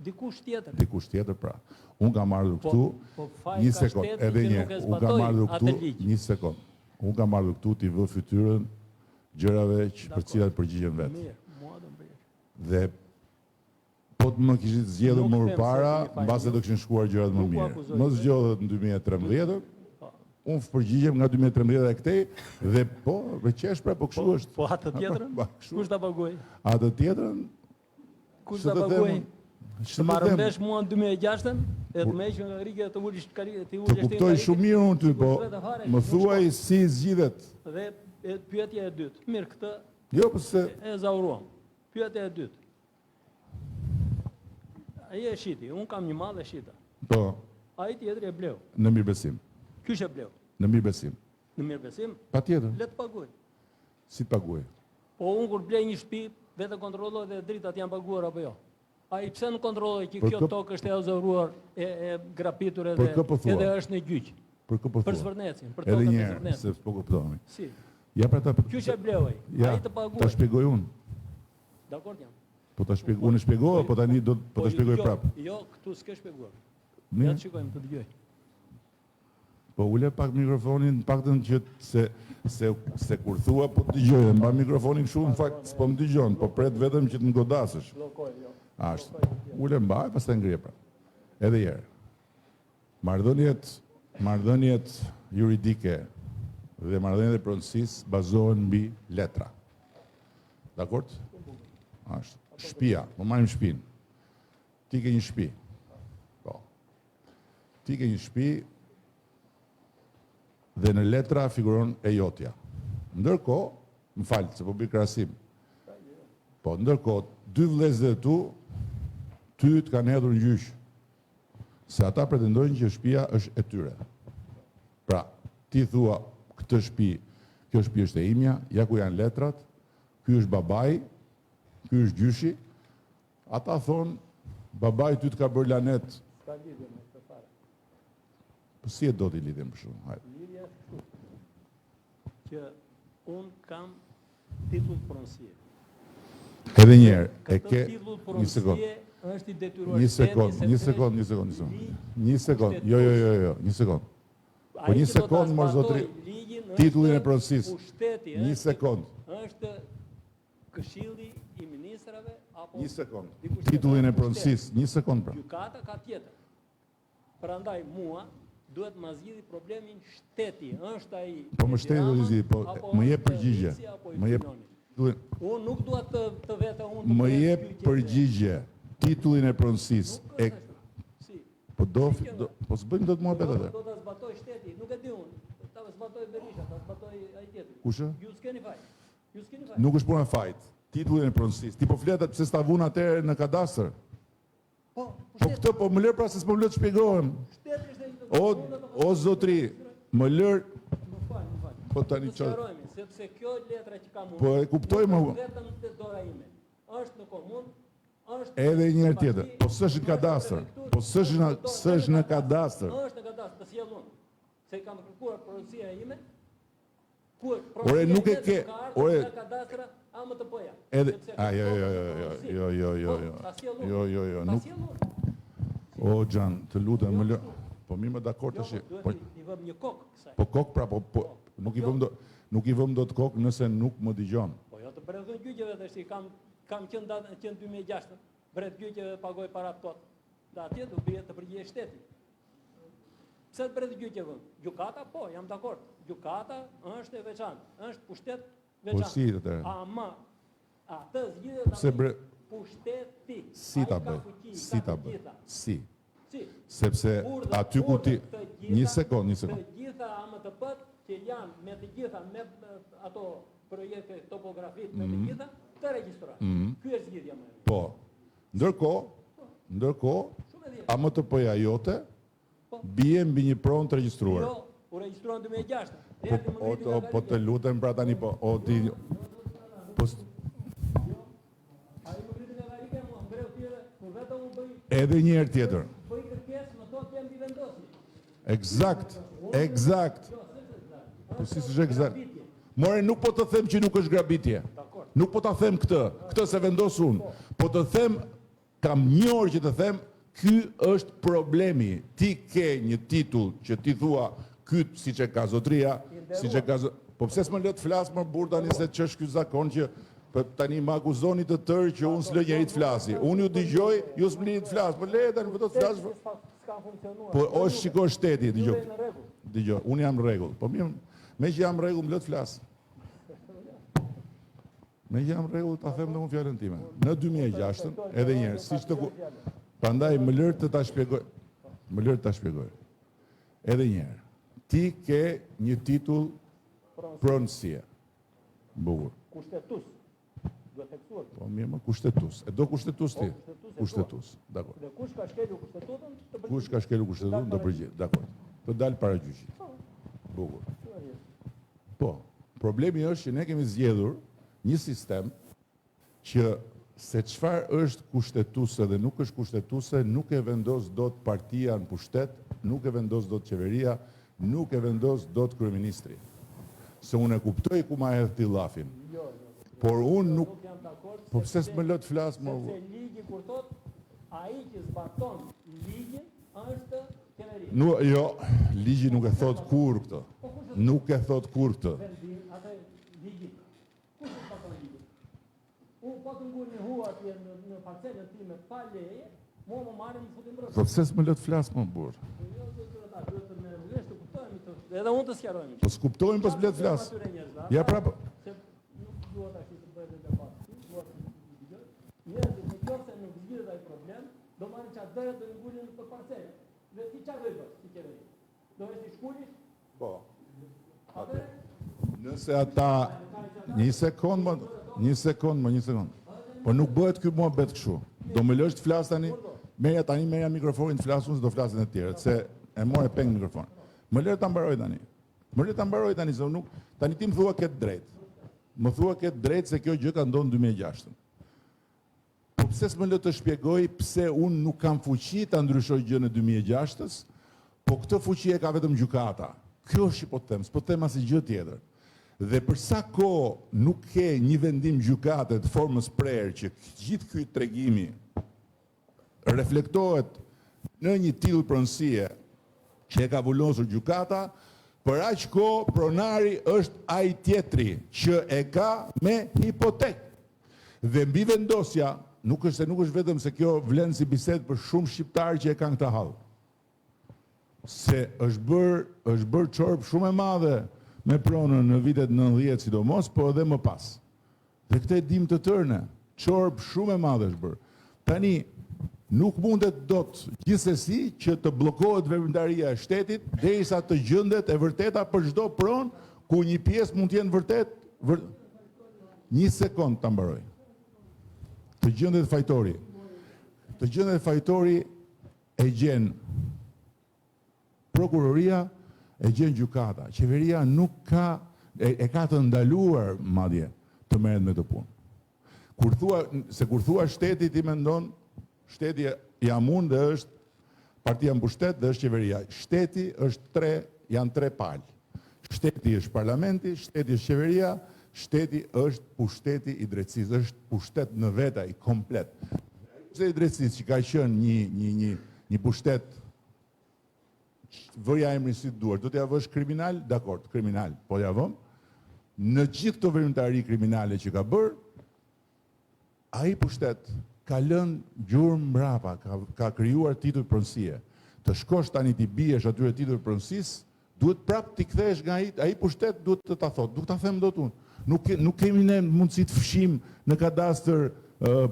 Dikush tjetër. Dikush tjetër pra. Unë kam ardhur po, këtu. Po, po një sekond, edhe një. Unë kam ardhur këtu një sekond. Unë kam ardhur këtu t'i vë fytyrën gjërave që për cilat përgjigjem vetë. Mirë, mua do më Dhe Po të më kishit zgjedhur më përpara, mbase do kishin shkuar gjërat më mirë. Më zgjodhët në 2013, po. unë përgjigjem nga 2013 e këtej dhe po, me qesh pra, po kështu po, është. Po atë tjetrën? Po, kush ta paguaj? Atë tjetrën? Kush ta paguaj? Të marrëm vesh mua në 2006-ën, e të më heqin nga karrigia të ulish karrigia, të ulish. Të kuptoj shumë mirë unë ty, po më thuaj si zgjidhet. Dhe pyetja e dytë. Mirë këtë. Jo, po se e ezauruam. Pyetja e dytë. Ai e shiti, unë kam një mall e shita. Po. Ai tjetri e bleu. Në mirëbesim. Qysh e bleu? Në mirëbesim. Në mirëbesim? Patjetër. Le të paguaj. Si të paguaj? Po unë kur blej një shtëpi, vetë kontrolloj dhe dritat janë paguar apo jo. Ai pse nuk kontrolloi që kjo tokë është e ezauruar, e, e grabitur edhe, po edhe është në gjyq? Për kë po thua? Për Zvërnecin, për tokën e Zvërnecit. Se s'po kuptohemi. Si? Ja pra ta Qysh e bleu ai? Ja, ai të paguaj. Ta shpjegoj unë. Dakord jam. Po ta shpjegoj, unë e shpjegova, po tani do po ta po, shpjegoj jo, prapë. Jo, këtu s'ke shpjeguar. Ja të shikojmë, të dëgjoj. Po ule pak mikrofonin, paktën që se se se kur thua po të dëgjoj, e mban mikrofonin kështu, në fakt s'po më dëgjon, po pret vetëm që të më godasësh. Bllokoj, jo. Ashtu. Ule mbaj, pastaj ngrije pra. Edhe një herë. Marrëdhëniet, marrëdhëniet juridike dhe marrëdhëniet e pronësisë bazohen mbi letra. Dakord? Ashtu. Shtëpia, po marrim shtëpinë. Ti ke një shtëpi. Po. Ti ke një shtëpi dhe në letra figuron e jotja. Ndërkohë, më fal se po bëj krahasim. Po, ndërkohë, dy vëllezërit e tu ty të kanë hedhur në gjyq se ata pretendojnë që shtëpia është e tyre. Pra, ti thua këtë shtëpi, kjo shtëpi është e imja, ja ku janë letrat, ky është babai, ky është gjyshi, Ata thonë, babai ty të ka bërë lanet. S'ka lidhje me këtë fare. Po si e do ti lidhjen për shembull? Hajde. Lidhja është kështu. Që unë kam titull pronësie. Edhe një herë, e ke një sekond. Është i detyruar një sekond, një sekond, një sekond, një sekond. Një sekond. Jo, jo, jo, jo, një sekond. Po një sekond, mor zotri. Titullin e pronësisë. Një sekond. Është Këshilli i Ministrave apo Një sekond. Titullin e pronësisë, një sekond pra. Gjykata ka tjetër. Prandaj mua duhet ma zgjidhi problemin shteti, është ai. Po më shteti do të zgjidhi, po më jep përgjigje. Më jep Unë nuk dua të të vete unë të Më jep përgjigje. Titullin e pronësisë. E si? Po do, do po s'bëjmë dot muhabet atë. Do ta zbatoj shteti, nuk e di unë. Ta zbatoj Berisha, ta zbatoj ai tjetri. Kush? Ju s'keni faj. Nuk është puna e fajit. Titullin e pronësisë. Ti po flet pse s'ta vunë atëherë në kadastër. Po, po këtë po më lër pra se s'po më lë të shpjegohem. O o zotri, më lër Më fal, më fal. Po tani çfarë? Sepse kjo letra që kam unë. Po e kuptoj më. Vetëm te dora ime. Është në komunë, është Edhe një herë tjetër. Po s'është në kadastër. Po s'është në s'është në kadastër. Është në kadastër, të sjell unë. Se i kam kërkuar pronësia ime, Ore nuk e ke, ore kadastra AMTP-ja. Edhe a jo jo jo jo jo jo jo jo jo jo jo nuk O Xhan, të lutem, më lë. Po mirë më dakord tash. Jo, po i vëm një kokë kësaj. Po kokë pra, po, po nuk i vëm dot nuk i vëm dot kokë nëse nuk më dëgjon. Po jo të bredh gjyqeve tash, kam kam qenë datë që në 2006, bredh gjyqeve pagoj para kot. Dhe atje do bie të përgjigjet shteti. Pse të bredh gjyqeve? Gjykata, po, jam dakord. Gjykata është e veçantë, është pushtet po veçantë. Po si të Ama, atë zgjidhet Pse bre... pushteti. Si ta bëj? Si ta bëj? Si? Si? Sepse aty ku ti... Një sekond, një sekond. Të gjitha AMTP-t që janë me të gjitha, me ato projekte topografit, me të mhm. gjitha, të regjistrohen. Mm Ky është zgjidhja më. Po. Ndërkohë, ndërkohë, AMTP-ja jote po. bie mbi një pronë të regjistruar. Jo, u regjistrua në 2006. Po, o, o, po të lutem pra tani po, o ti po Edhe një herë tjetër. Ekzakt, ekzakt. Po si s'është ekzakt? More nuk po të them që nuk është grabitje. Nuk po ta them këtë, këtë s'e vendos unë. Po të them, kam një orë që të them, ky është problemi. Ti ke një titull që ti thua, ky siç e ka zotria, siç e ka Po pse s'më lë të flas mor burrë tani se ç'është ky zakon që po tani më akuzoni të tërë që unë s'lë njeri të flasi. Unë ju dëgjoj, ju s'më lini të flas. Po le tani, po do të flas. Po o shiko shteti, dëgjo. Dëgjo, unë jam në rregull. Po mirë, Meqë jam në rregull, më lë të flas. Meqë jam në rregull, ta them dhe unë fjalën time. Në 2006-ën, edhe një herë, siç të ku... Prandaj më lër të ta shpjegoj. Më lër të ta shpjegoj. Edhe një herë. Ti ke një titull pronësie. Bukur. Kushtetues. Duhet theksuar. Po mirë, më kushtetues. E do kushtetues ti? Po, kushtetues. Kushtetues, dakord. Dhe kush ka shkelur kushtetutën, të përgjigjet. Kush ka shkelur kushtetutën, do përgjigjet. Dakord. Të dalë para gjyqit. Po. Bukur. Po, problemi është që ne kemi zgjedhur një sistem që se çfarë është kushtetuese dhe nuk është kushtetuese, nuk e vendos dot partia në pushtet, nuk e vendos dot qeveria, nuk e vendos dot kryeministri. Se unë e kuptoj ku ma hedh ti llafin. Jo, jo. Por unë nuk Nuk jam dakord. Po pse s'më lë të flas më? Sepse ligji kur thot ai që zbaton ligjin është qeveria. Nu, jo, ligji nuk e thot kurrë këtë. Po Nuk e thot kurrë këtë. Vendim, atë ligji. Kush e zbaton ligjin? Unë po të ngul një hu atje në, në parcelën time pa leje, mua më marrin më futin brenda. Po pse s'më lë të flas më burr? Po jo, zoti kryetar, duhet të më lesh të kuptohemi të. Edhe unë të sqarojmë. Po s'kuptojmë, po s'më lë të flas. Atyre njerëzve, Ja ata- prapë. Se nuk dua tash të bëj edhe debat. Dua të dëgjoj. Njerëzit në qoftë se nuk zgjidhet ai problem, do marrin çadrë do i ngulin në parcelë. Dhe ti çfarë do i bësh si qeveri? Do vesh i shkulish? Po. Atëherë Nëse ata një sekond më, një sekond më, një sekond. Po nuk bëhet ky muhabet kështu. Do më lësh të flas tani? Merja tani merja mikrofonin të flas unë se do flasin të tjerët, se e more peng mikrofonin. Më lër ta mbaroj tani. Më lër ta mbaroj tani se unë nuk tani ti më thua ke të drejtë. Më thua ke të drejtë se kjo gjë ka ndodhur në 2006-ën. Po pse s'më lë të shpjegoj pse unë nuk kam fuqi ta ndryshoj gjën e 2006-ës, po këtë fuqi e ka vetëm gjykata. Kjo është që po të them, s'po të them asnjë gjë tjetër. Dhe për sa kohë nuk ke një vendim gjykate të formës prerë që gjithë ky tregimi reflektohet në një titull pronësie që e ka vulosur gjykata, për aq kohë pronari është ai tjetri që e ka me hipotekë. Dhe mbi vendosja, nuk është se nuk është vetëm se kjo vlen si bisedë për shumë shqiptarë që e kanë këtë hall. Se është bërë është bërë çorbë shumë e madhe me pronën në vitet 90 sidomos, po edhe më pas. Dhe këtë e dim të tërë ne. Çorbë shumë e madhe është bërë. Tani nuk mundet dot gjithsesi që të bllokohet veprimtaria e shtetit derisa të gjendet e vërteta për çdo pronë ku një pjesë mund të jenë vërtet vër... Një sekond ta mbaroj. Të gjendet fajtori. Të gjendet fajtori e gjen prokuroria, e gjen gjykata. Qeveria nuk ka e, e ka të ndaluar madje të merret me këtë punë. Kur thua se kur thua shteti ti mendon shteti jam unë dhe është partia në pushtet dhe është qeveria. Shteti është tre, janë tre palë. Shteti është parlamenti, shteti është qeveria, shteti është pushteti i drejtësisë, është pushtet në vete i komplet. Pushteti i drejtësisë që ka qenë një një një një pushtet vërja emrin si të duash, do t'ja vësh kriminal, dakord, kriminal, po ja vëm. Në gjithë këto veprimtari kriminale që ka bërë, ai pushtet ka lënë gjurmë mbrapa, ka, ka krijuar titull pronësie. Të shkosh tani t'i biesh atyre titull pronësisë, duhet prap t'i kthehesh nga ai, ai pushtet duhet të ta thotë, nuk ta them dot unë. Nuk nuk kemi ne mundësi të fshim në kadastër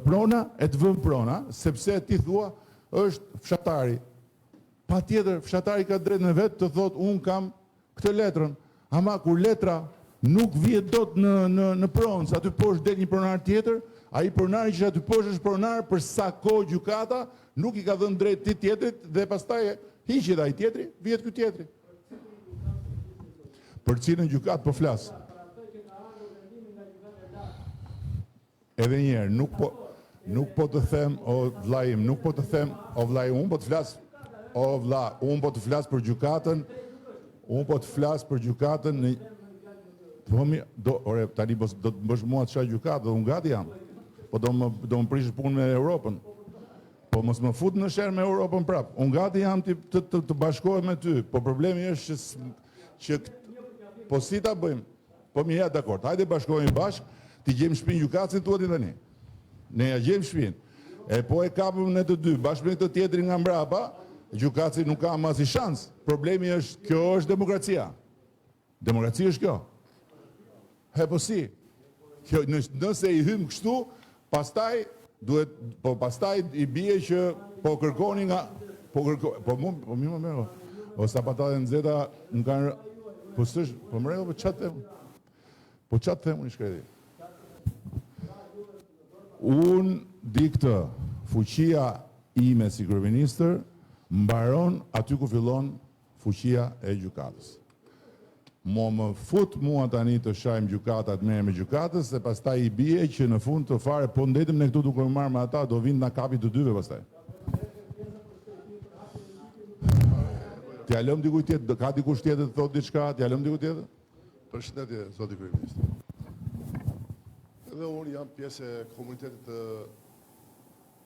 prona e të vëm prona, sepse ti thua është fshatari. Patjetër, fshatari ka drejtën e vet të thotë unë kam këtë letrën. Ama kur letra nuk vihet dot në në në pronë, se aty poshtë del një pronar tjetër, ai pronari që është aty poshtë është pronar për sa kohë gjykata nuk i ka dhënë drejt ti tjetrit dhe pastaj hiqet ai tjetri, vihet ky tjetri. Për cilën gjykatë po flas? Edhe një herë, nuk po nuk po të them o vllai im, nuk po të them o vllai unë po të flas o vlla, unë po të flas për gjykatën, unë po të flas për gjykatën në Po mi, do, ore, tani po do të më bësh mua të shaj gjykatë, dhe unë gati jam. Po do më do më prishësh punën me Europën. Po mos më fut në sherr me Europën prap. Unë gati jam të të, të, të bashkohem me ty, po problemi është që që po si ta bëjmë? Po mirë, ja, dakord. Hajde bashkohemi bashk, t'i gjejmë shtëpinë gjykatësit thua ti tani. Ne ja gjejmë shtëpinë. E po e kapëm ne të dy, bashkë me këtë tjetrin nga mbrapa, gjykatësi nuk ka më asnjë shans. Problemi është, kjo është demokracia. Demokraci është kjo. He po si? Kjo nëse i hym kështu, pastaj duhet po pastaj i bie që po kërkoni nga po kërko po mu po mirë më mirë. O sa patate nxehta më kanë po s'është po më rregull po ç'a them? Po ç'a them unë i shkreti? Unë di këtë, fuqia ime si kryeministër mbaron aty ku fillon fuqia e gjykatës. Mo më fut mua tani të shajmë gjykatat, merrem me gjykatës, se pastaj i bie që në fund të fare po ndetëm ne këtu duke u marrë me ata, do vinë të na kapin të dyve pastaj. T'ia lëmë dikujt tjetër, ka dikush tjetër të thotë diçka, t'ia lëmë dikujt tjetër? Përshëndetje, zoti kryeministër. Edhe unë jam pjesë e komunitetit të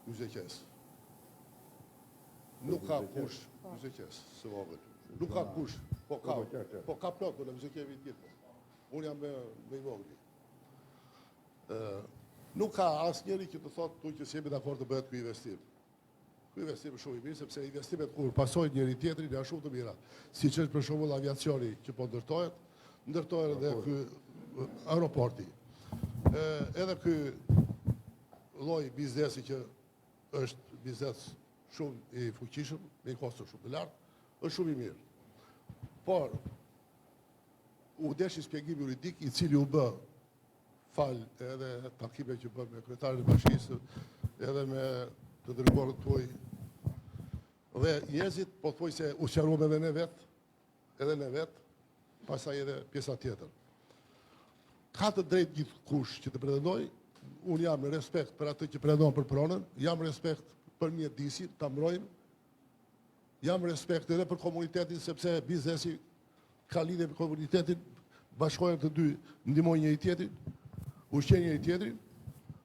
Myzeqesë. Nuk ka kush Myzeqesë së vogël. Nuk ka kush, po ka, po ka plot, po në Myzeqe vi tjetër. Unë jam më i vogli. Nuk ka asnjëri që të thotë këtu që s'jemi dakord të bëhet ky investim. Ky investim është shumë i mirë sepse investimet kur pasojnë njëri tjetrin janë shumë të mira. Siç është për shembull aviacioni që po ndërtohet, ndërtohet edhe ky aeroporti. Ë edhe ky lloj biznesi që është biznes shumë i fuqishëm, me një kosto shumë të lartë, është shumë i mirë. Por u desh një shpjegim juridik i cili u bë falë edhe takime që bëmë me kryetarin e bashkisë, edhe me të dërguarit tuaj. Dhe njerëzit pothuajse u sqaruam edhe ne vetë, edhe ne vetë, pastaj edhe pjesa tjetër. Ka të drejtë gjithkush që të pretendojë, unë jam në respekt për atë që pretendon për pronën, jam respekt për mjedisin, ta mbrojmë, jam respekt edhe për komunitetin, sepse biznesi ka lidhje me komunitetin, bashkohen të dy, ndihmojnë njëri tjetrin, ushqejnë njëri tjetrin,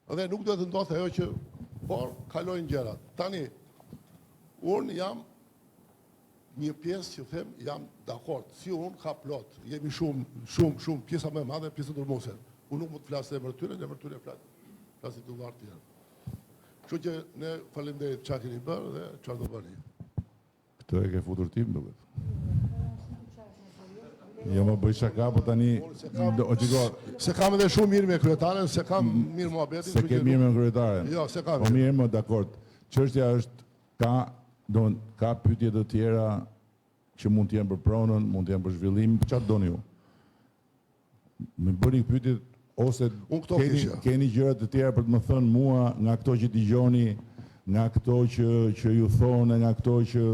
dhe nuk duhet të ndodhë ajo që por kalojnë gjërat. Tani, unë jam një pjesë që them jam dakord, si unë ka plot, jemi shumë, shumë, shumë, pjesa më e madhe, pjesa dërmuese. Unë nuk mund të flas në emër tyre, në emër tyre flas, flasin të vëllarë tjerë. Kështu që ne faleminderit çfarë keni bërë dhe çfarë do bëni. Këtë e ke futur ti, më duket. Jo, më bëj shaka, po tani... O, qiko... S'e kam edhe shumë mirë me kryetaren, s'e kam mirë muhabetin... S'e ke mirë me kryetaren? Jo, s'e kam Po mirë, më dakord. Çështja është, ka, do, ka pyetje të tjera që mund të jenë për pronën, mund të jenë për zhvillim, çfarë doni ju? Më bëni pyetjet ose keni keni gjëra të tjera për të më thënë mua nga këto që dëgjoni, nga këto që që ju thonë, nga këto që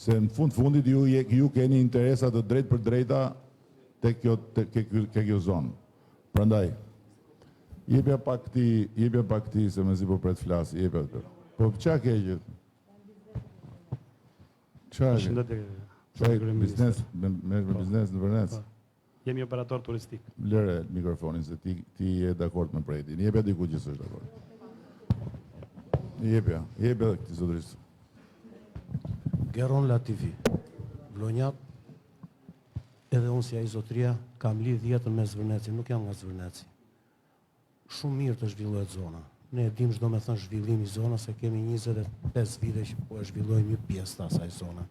se në fund fundit ju ju keni interesa të drejtpërdrejta tek kjo tek kjo tek kjo zonë. Prandaj jepja pak këtij, jepja pak këtij se mezi po pret flas, jepja atë. Po ça ke që? Ça? Përshëndetje. Ça biznes, me me po. biznes në Zvërnec. Po. Jemi operator turistik. Lëre mikrofonin se ti ti je dakord me Predin. Jepja dikujt që s'është dakord. Jepja, jepja këtij zotërisë. Geron Latifi, Vlonjat, edhe unë si ai zotëria, kam lidh jetën me Zvërnecin, nuk jam nga Zvërneci. Shumë mirë të zhvillohet zona. Ne e dimë ç'do me thënë zhvillimi i zonës, se kemi 25 vite që po e zhvillojmë një pjesë të asaj zone.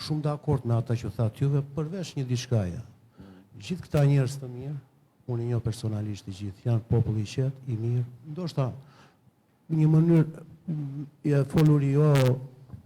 Shumë dakord me ata që thatë juve, përveç një diçkaje. Gjithë këta njerëz të mirë, unë i njoh personalisht të gjithë, janë popull i qetë, i mirë, ndoshta Në një mënyrë e foluri jo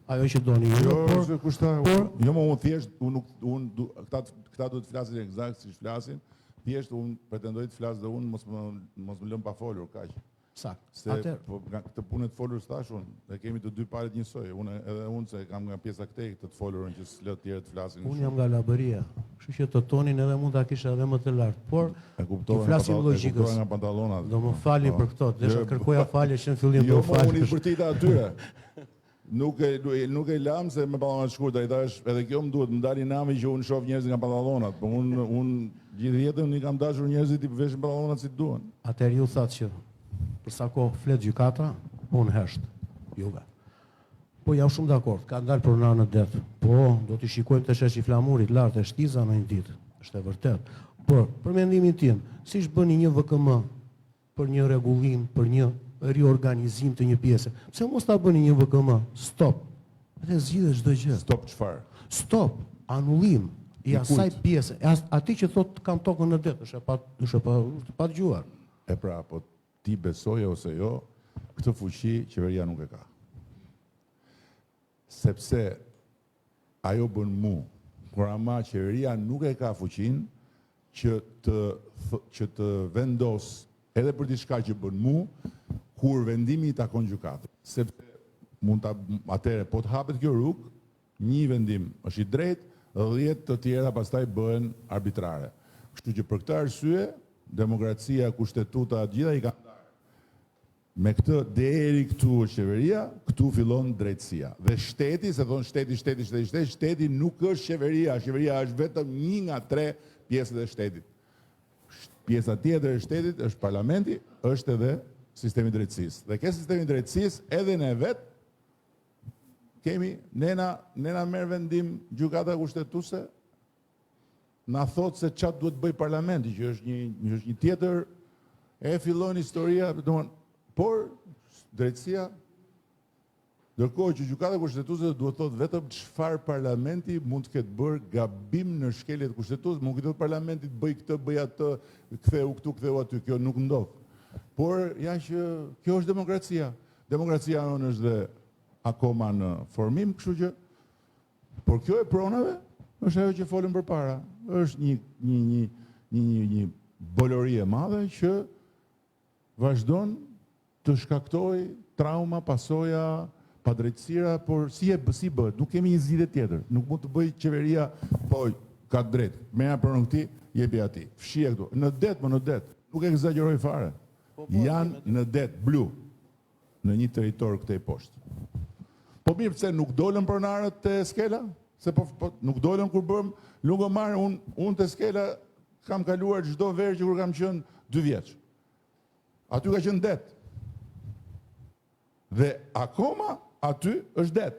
ajo që doni ju, jo, por se kush tha, por jo më unë thjesht unë nuk unë këta këta duhet të flasin eksakt siç flasin, thjesht unë pretendoj të flas dhe unë mos më mos më lën pa folur kaq. Saktë. Se Atëherë, po nga këtë punë të folur s'thash unë, e kemi të dy palët njësoj, unë edhe unë se kam nga pjesa këtej këtë të folurën që s'lë të tjerë të flasin. Unë jam nga Labëria, kështu që të tonin edhe mund ta kisha edhe më të lartë, por E kuptova nga pantallonat, e kuptova nga pantallonat. Do më falni po. për këto, desha të kërkoja falje që në fillim jo, do falë. Jo, unë i bërtita atyre. Nuk e nuk e lam se me pantallona të shkurtra, i thash, edhe kjo më duhet, më dali nami që unë shoh njerëz nga pantallonat, po unë unë gjithë jetën i kam dashur njerëzit t'i veshin pantallonat si të duan. Atëherë ju thatë që për sa kohë flet gjykata, unë hesht. Juve. Po jam shumë dakord, kanë dalë pronarë në det. Po, do t'i shikojmë te sheshi i Flamurit, lart te Shtiza në një ditë. Është e vërtetë. Por, për mendimin tim, siç bëni një VKM për një rregullim, për një riorganizim të një pjese, pse mos ta bëni një VKM? Stop. Dhe zgjidhet çdo gjë. Stop çfarë? Stop, anullim i asaj pjese, e atij që thotë kam tokën në det, është e pa është e pa është e padëgjuar. E pra, po Ti besoje ose jo, këtë fuqi qeveria nuk e ka. Sepse ajo bën mu, por ama qeveria nuk e ka fuqinë që të që të vendos Edhe për diçka që bën mu, kur vendimi i takon gjykatës. Sepse mund ta atëherë po të hapet kjo rrugë, një vendim është i drejtë, 10 të tjera pastaj bëhen arbitrare. Kështu që për këtë arsye, demokracia, kushtetuta, të gjitha i kanë ndarë. Me këtë deri këtu është qeveria, këtu fillon drejtësia. Dhe shteti, se thonë shteti, shteti, shteti, shteti, shteti nuk është qeveria, qeveria është vetëm një nga tre pjesët e shtetit. Pjesa tjetër e shtetit është parlamenti, është edhe sistemi i drejtësisë. Dhe ke sistemi i drejtësisë edhe ne vetë kemi ne na ne na merr vendim gjykata kushtetuese na thotë se ça duhet të bëjë parlamenti, që është një, një është një tjetër e fillon historia, domthon, por drejtësia ndërkohë që gjykata kushtetuese duhet të thotë vetëm çfarë parlamenti mund të ketë bërë gabim në shkelje të kushtetutës, mund të thotë parlamenti të bëj këtë, bëj atë, ktheu këtu, ktheu aty, kjo nuk ndodh. Por ja që kjo është demokracia. Demokracia jonë është dhe akoma në formim, kështu që Por kjo e pronave është ajo që folëm përpara. Është një një një një një një bolori e madhe që vazhdon të shkaktojë trauma, pasoja, padrejtësira, por si e si bëhet? Nuk kemi një zgjidhje tjetër. Nuk mund të bëjë qeveria, po ka të drejtë. Merrja pronën këtij, jepi atij. Fshije këtu. Në det, më në det. Nuk e ekzagjeroj fare. Po, po, Janë në det blu. Në një territor këtej poshtë. Po mirë, pse nuk dolën pronarët te skela? Se po, po nuk dolën kur bëm Lungomar, unë un te skela kam kaluar çdo verë që kur kam qenë dy vjeç. Aty ka qenë det. Dhe akoma aty është det.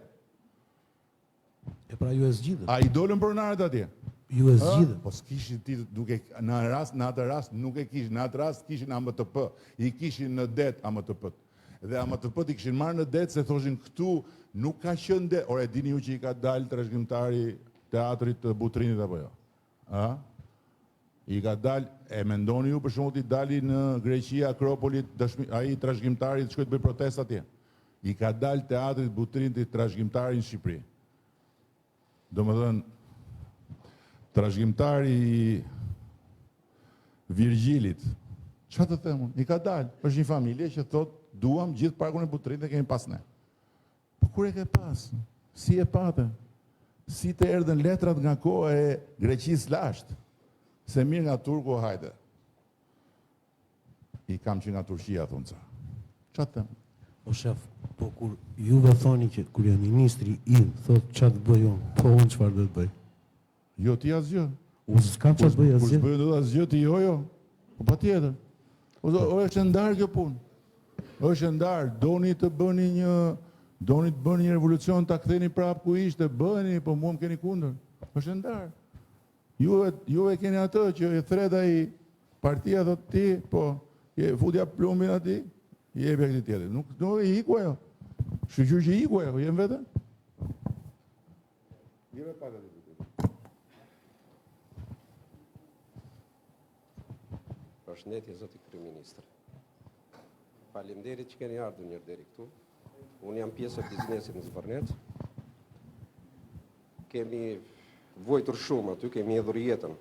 E pra ju e zgjidhët. A i dolën pronarët atje? Ju e zgjidhët. Po s'kishin ti duke në rast në atë rast nuk e kishin, në atë rast kishin AMTP, i kishin në det AMTP-t. Dhe AMTP-t i kishin marrë në det se thoshin këtu nuk ka qenë det. Ore e dini ju që i ka dalë trashëgimtari teatrit të Butrintit apo jo? A? I ka dalë, e mendoni ju për shembull t'i dali në Greqi Akropolit, dëshmi, ai trashëgimtari të shkojë të bëjë protestë atje. I ka dalë teatrit Butrintit trashëgimtari në Shqipëri. Domethënë, trashëgimtari i Virgjilit, ça të them unë, i ka dalë, është një familje që thotë, duam gjithë parkun e Butrintit e kemi pas ne. Po kur e ke pas? Si e pate? Si të erdhën letrat nga koha e Greqisë lashtë? Se mirë nga Turku, hajde. I kam që nga Turqia, thonë ca. Ça të them? O shef, po kur juve thoni që kryeministri im thotë ça të bëj unë, po unë çfarë do të bëj? Jo ti asgjë. Unë s'kam ça të bëj asgjë. Kur s'bëj dot asgjë ti jo jo. Po patjetër. O, o është e ndarë kjo punë. Është e ndarë, doni të bëni një doni të bëni një revolucion ta ktheni prapë ku ishte, bëni, po mua më keni kundër. Është e ndarë. Ju ju e keni atë që e thret ai partia thotë ti, po, je futja plumbin aty, jepja këtij tjetrit. Nuk nuk e iku ajo. Shyqyr që iku ajo, jem vetë. Jeme pak aty. Përshëndetje zoti kryeministër. Faleminderit që keni ardhur njëherë deri këtu. Unë jam pjesë e biznesit në Zvërnec. Kemi vuajtur shumë aty, kemi hedhur jetën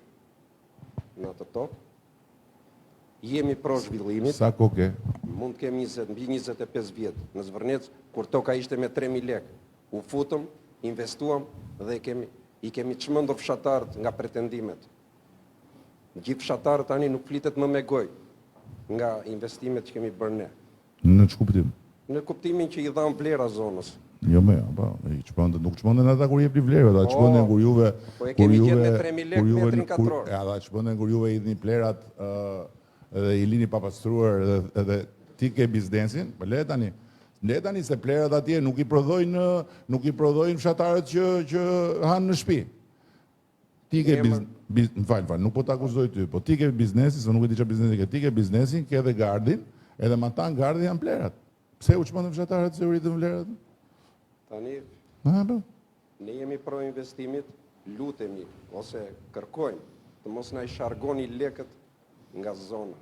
në atë tokë. Jemi pro zhvillimit. Sa kohë ke? Mund të kemi 20, mbi 25 vjet në Zvërnec, kur toka ishte me 3000 lekë. U futëm, investuam dhe kemi i kemi çmendur fshatarët nga pretendimet. Gjithë fshatarët tani nuk flitet më me gojë nga investimet që kemi bërë ne. Në ç'kuptim? Në kuptimin që i dhamë vlera zonës. Jo më, jo, po, i çmendën, nuk çmenden ata kur jepni vlerë, ata çmenden kur juve po e kemi gjetë me 3000 lekë metrin katror. E ata çmenden kur juve hidhni plerat ë dhe i lini pa pastruar edhe edhe ti ke biznesin, po le tani. Le tani se plerat atje nuk i prodhojnë nuk i prodhojnë fshatarët që që hanë në shtëpi. Ti ke biz, biz, më fal, fal, nuk po të akuzoj ty, po ti ke biznesin, se nuk e di çfarë biznesi ke. Ti ke biznesin, ke edhe gardhin, edhe matanë gardhit janë plerat. Pse u çmendën fshatarët se u rritën vlerat? Tani Ha, po. Ne jemi pro investimit, lutemi ose kërkojmë të mos na i shargoni lekët nga zona.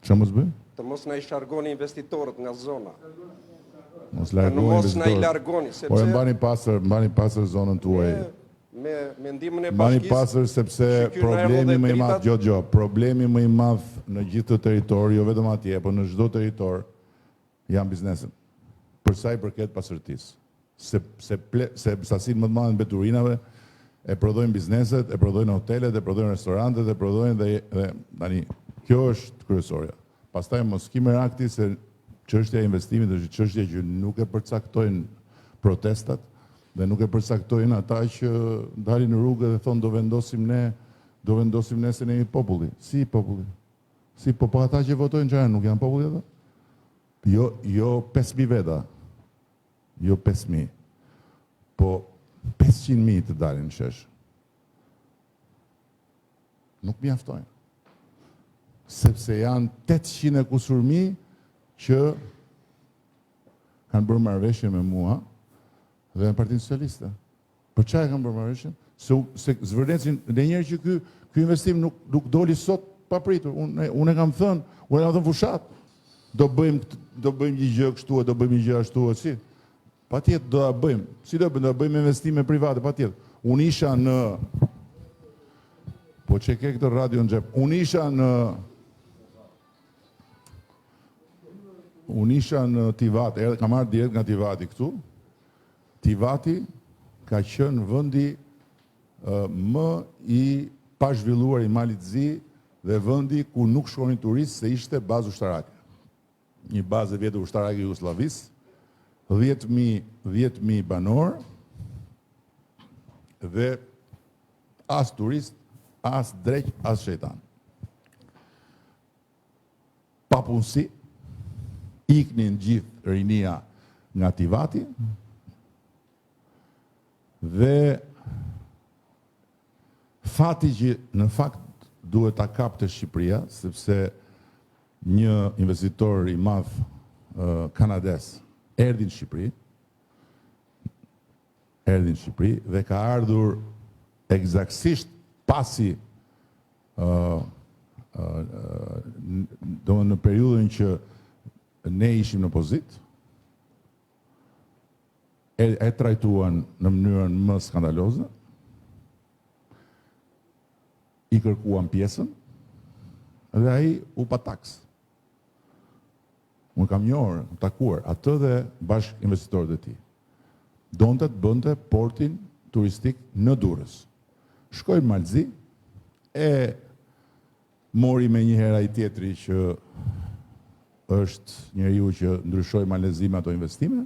Çfarë mos bëjmë? Të mos na i shargoni investitorët nga zona. Mos largoni Të mos na i largoni, sepse Ore mbani pastër, mbani pastër zonën tuaj. Me me ndihmën e Mbani bashkisë. pastër sepse shyqyr na erdhën problemi dhe më i madh, dritat. dëgjo dëgjo, problemi më i madh në gjithë këtë territor, jo vetëm atje, po në çdo territor janë bizneset. Për sa i përket pastërtisë. Se se ple, se sasinë më të madhe të mbeturinave e prodhojnë bizneset, e prodhojnë hotelet, e prodhojnë restorantet, e prodhojnë dhe, dhe tani kjo është kryesorja. Pastaj mos ki merak ti se çështja e investimit është një çështje që nuk e përcaktojnë protestat dhe nuk e përcaktojnë ata që dalin në rrugë dhe thonë do vendosim ne, do vendosim ne se ne jemi populli. Si populli? Si po po ata që votojnë çfarë nuk janë populli ata? Jo, jo 5000 veta. Jo 5000. Po 500.000 të dalin në shesh. Nuk mjaftojnë. Sepse janë 800 e kusur mijë që kanë bërë marrëveshje me mua dhe me Partinë Socialiste. Për çfarë kanë bërë marrëveshjen? Se, se Zvërnecin, në njëherë që ky, ky investim nuk, nuk doli sot papritur. Unë, unë e kam thënë, unë e kam thënë fushatë. Do bëjmë, do bëjmë një gjë kështu e do bëjmë një gjë ashtu e si. Patjetër do ta bëjmë. Si do bëjmë? Do bëjmë investime private, patjetër. Unë isha në Po që ke këtë radio në xhep. Unë isha në Unë isha në Tivat, edhe kam ardhur direkt nga Tivati këtu. Tivati ka qenë vendi më i pazhvilluar i Malit të Zi dhe vendi ku nuk shkonin turistë se ishte bazë ushtarake. Një bazë e vjetër ushtarake e Jugosllavisë, 10.000 10.000 banorë dhe as turist, as dreq, as shejtan. Papunësi, iknin gjithë rinia nga Tivati dhe fati që në fakt duhet ta kapte Shqipëria, sepse një investitor i madh kanadez erdhi në Shqipëri, erdhi në Shqipëri dhe ka ardhur ekzaktësisht pasi ë do në periudhën që ne ishim në opozitë, e, e trajtuan në mënyrën më skandaloze, i kërkuan pjesën, dhe ai u pataks. Unë kam njohur, kam takuar atë dhe bashkë investitorët e tij. Donte të bënte portin turistik në Durrës. Shkoi në Mal të Zi, e mori menjëherë ai tjetri që është njeriu që ndryshoi Malin e Zi me ato investime.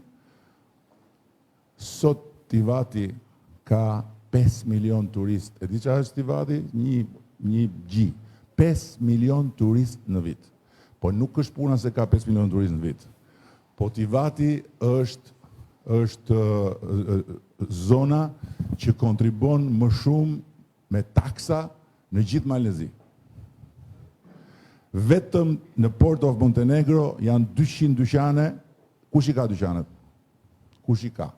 Sot Tivati ka 5 milion turist. E di çfarë është Tivati? Një një gji. 5 milion turist në vit. Po nuk është puna se ka 5 milion turist në vit. Po Tivati është është zona që kontribon më shumë me taksa në gjithë Malin e Zi. Vetëm në Port of Montenegro janë 200 dyqane. Kush i ka dyqanet? Kush i ka?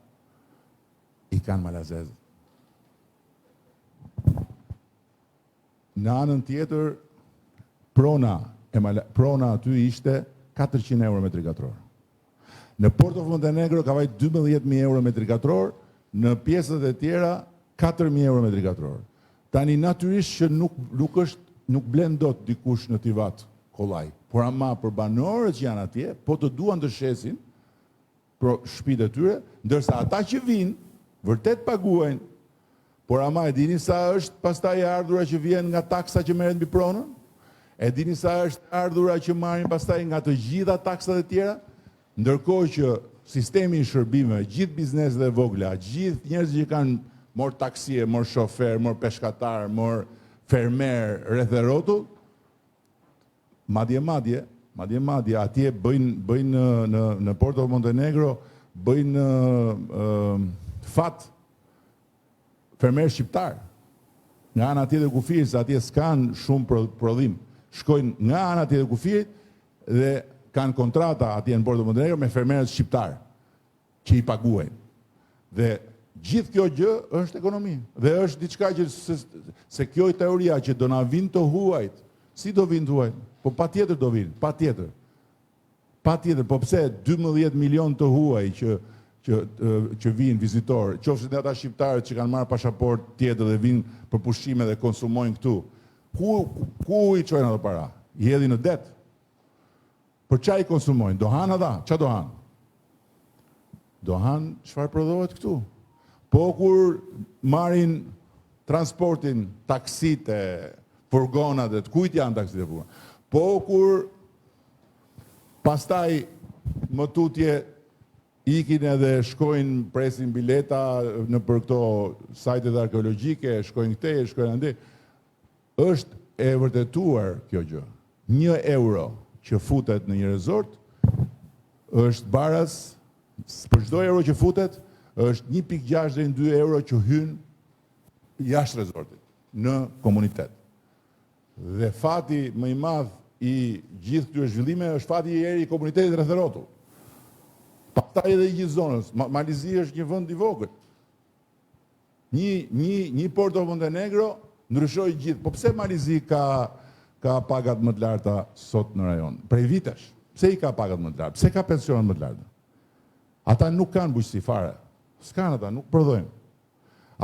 I kanë malazezët. Në anën tjetër, prona, e mala, prona aty ishte 400 euro metri katror. Në Port of Montenegro ka vajt 12.000 euro metri katror, në pjesët e tjera 4.000 euro metri katror. Tani natyrisht që nuk, nuk është nuk blen dot dikush në Tivat kollaj, por ama për banorët që janë atje, po të duan të shesin pro shtëpitë e tyre, ndërsa ata që vinë, vërtet paguajnë, por ama e dini sa është pastaj e ardhura që vjen nga taksa që merret mbi pronën? E dini sa është e ardhura që marrin pastaj nga të gjitha taksat e tjera? Ndërkohë që sistemi i shërbimeve, gjithë bizneset e vogla, gjithë njerëzit që kanë mor taksi, mor shofer, mor peshkatar, mor fermer, rreth e rrotull, madje madje, madje madje atje bëjnë bëjnë në në në Porto Montenegro bëjnë ë fat fermer shqiptar. Nga ana tjetër e kufirit, se atje s'kan shumë prodhim. Shkojnë nga ana tjetër e kufirit dhe kanë kontrata atje në Porto Montenegro me fermerët shqiptar që i paguajnë. Dhe gjithë kjo gjë është ekonomi dhe është diçka që se, se kjo e teoria që do na vinë të huajt, si do vinë të huajt? Po patjetër do vinë, patjetër. Patjetër, po pse 12 milion të huaj që. që që vijnë vizitorë, qofshin dhe ata shqiptarët që kanë marrë pashaportë tjetër dhe vijnë për pushime dhe konsumojnë këtu, ku ku i çojnë ato para? I hedhin në det. Për ça i konsumojnë? Do hanë ata? Ça do hanë? Do hanë çfarë prodhohet këtu? Po kur marrin transportin, taksitë, furgonat e të kujt janë taksitë e furgonat? Po kur Pastaj më tutje ikin edhe shkojnë presin bileta nëpër këto sajtet arkeologjike, shkojnë këtej, shkojnë andej. Është e vërtetuar kjo gjë. Një euro që futet në një resort është baras për çdo euro që futet është 1.6 deri në 2 euro që hyn jashtë resortit në komunitet. Dhe fati më i madh i gjithë këtyre zhvillimeve është fati i eri i komunitetit rreth e rrotull. Pastaj edhe i gjithë zonës. Mali i Zi është një vend i vogël. Një një një Porto Montenegro ndryshoi gjithë. Po pse Mali i Zi ka ka pagat më të larta sot në rajon? Prej vitesh. Pse i ka pagat më të larta? Pse ka pensionet më të larta? Ata nuk kanë bujqësi fare. S'kanë ata, nuk prodhojnë.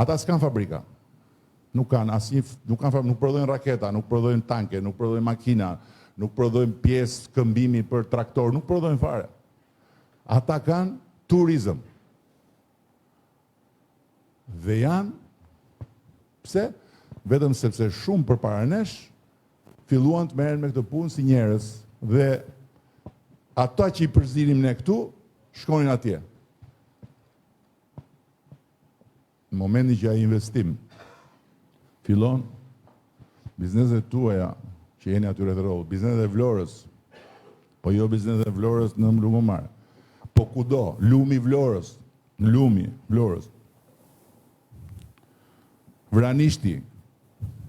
Ata s'kanë fabrika. Nuk kanë asnjë, nuk kanë fabrika, nuk prodhojnë raketa, nuk prodhojnë tanke, nuk prodhojnë makina, nuk prodhojnë pjesë këmbimi për traktor, nuk prodhojnë fare. Ata kanë turizëm. Dhe janë pse? Vetëm sepse shumë përpara nesh filluan të merren me këtë punë si njerëz dhe ata që i përzinim ne këtu shkonin atje. Në momentin që ai investim fillon, bizneset tuaja që jeni aty rreth rrotull, bizneset e Vlorës, po jo bizneset e Vlorës në Lungomare, po kudo, lumi i Vlorës, në lumi Vlorës, Vranishti,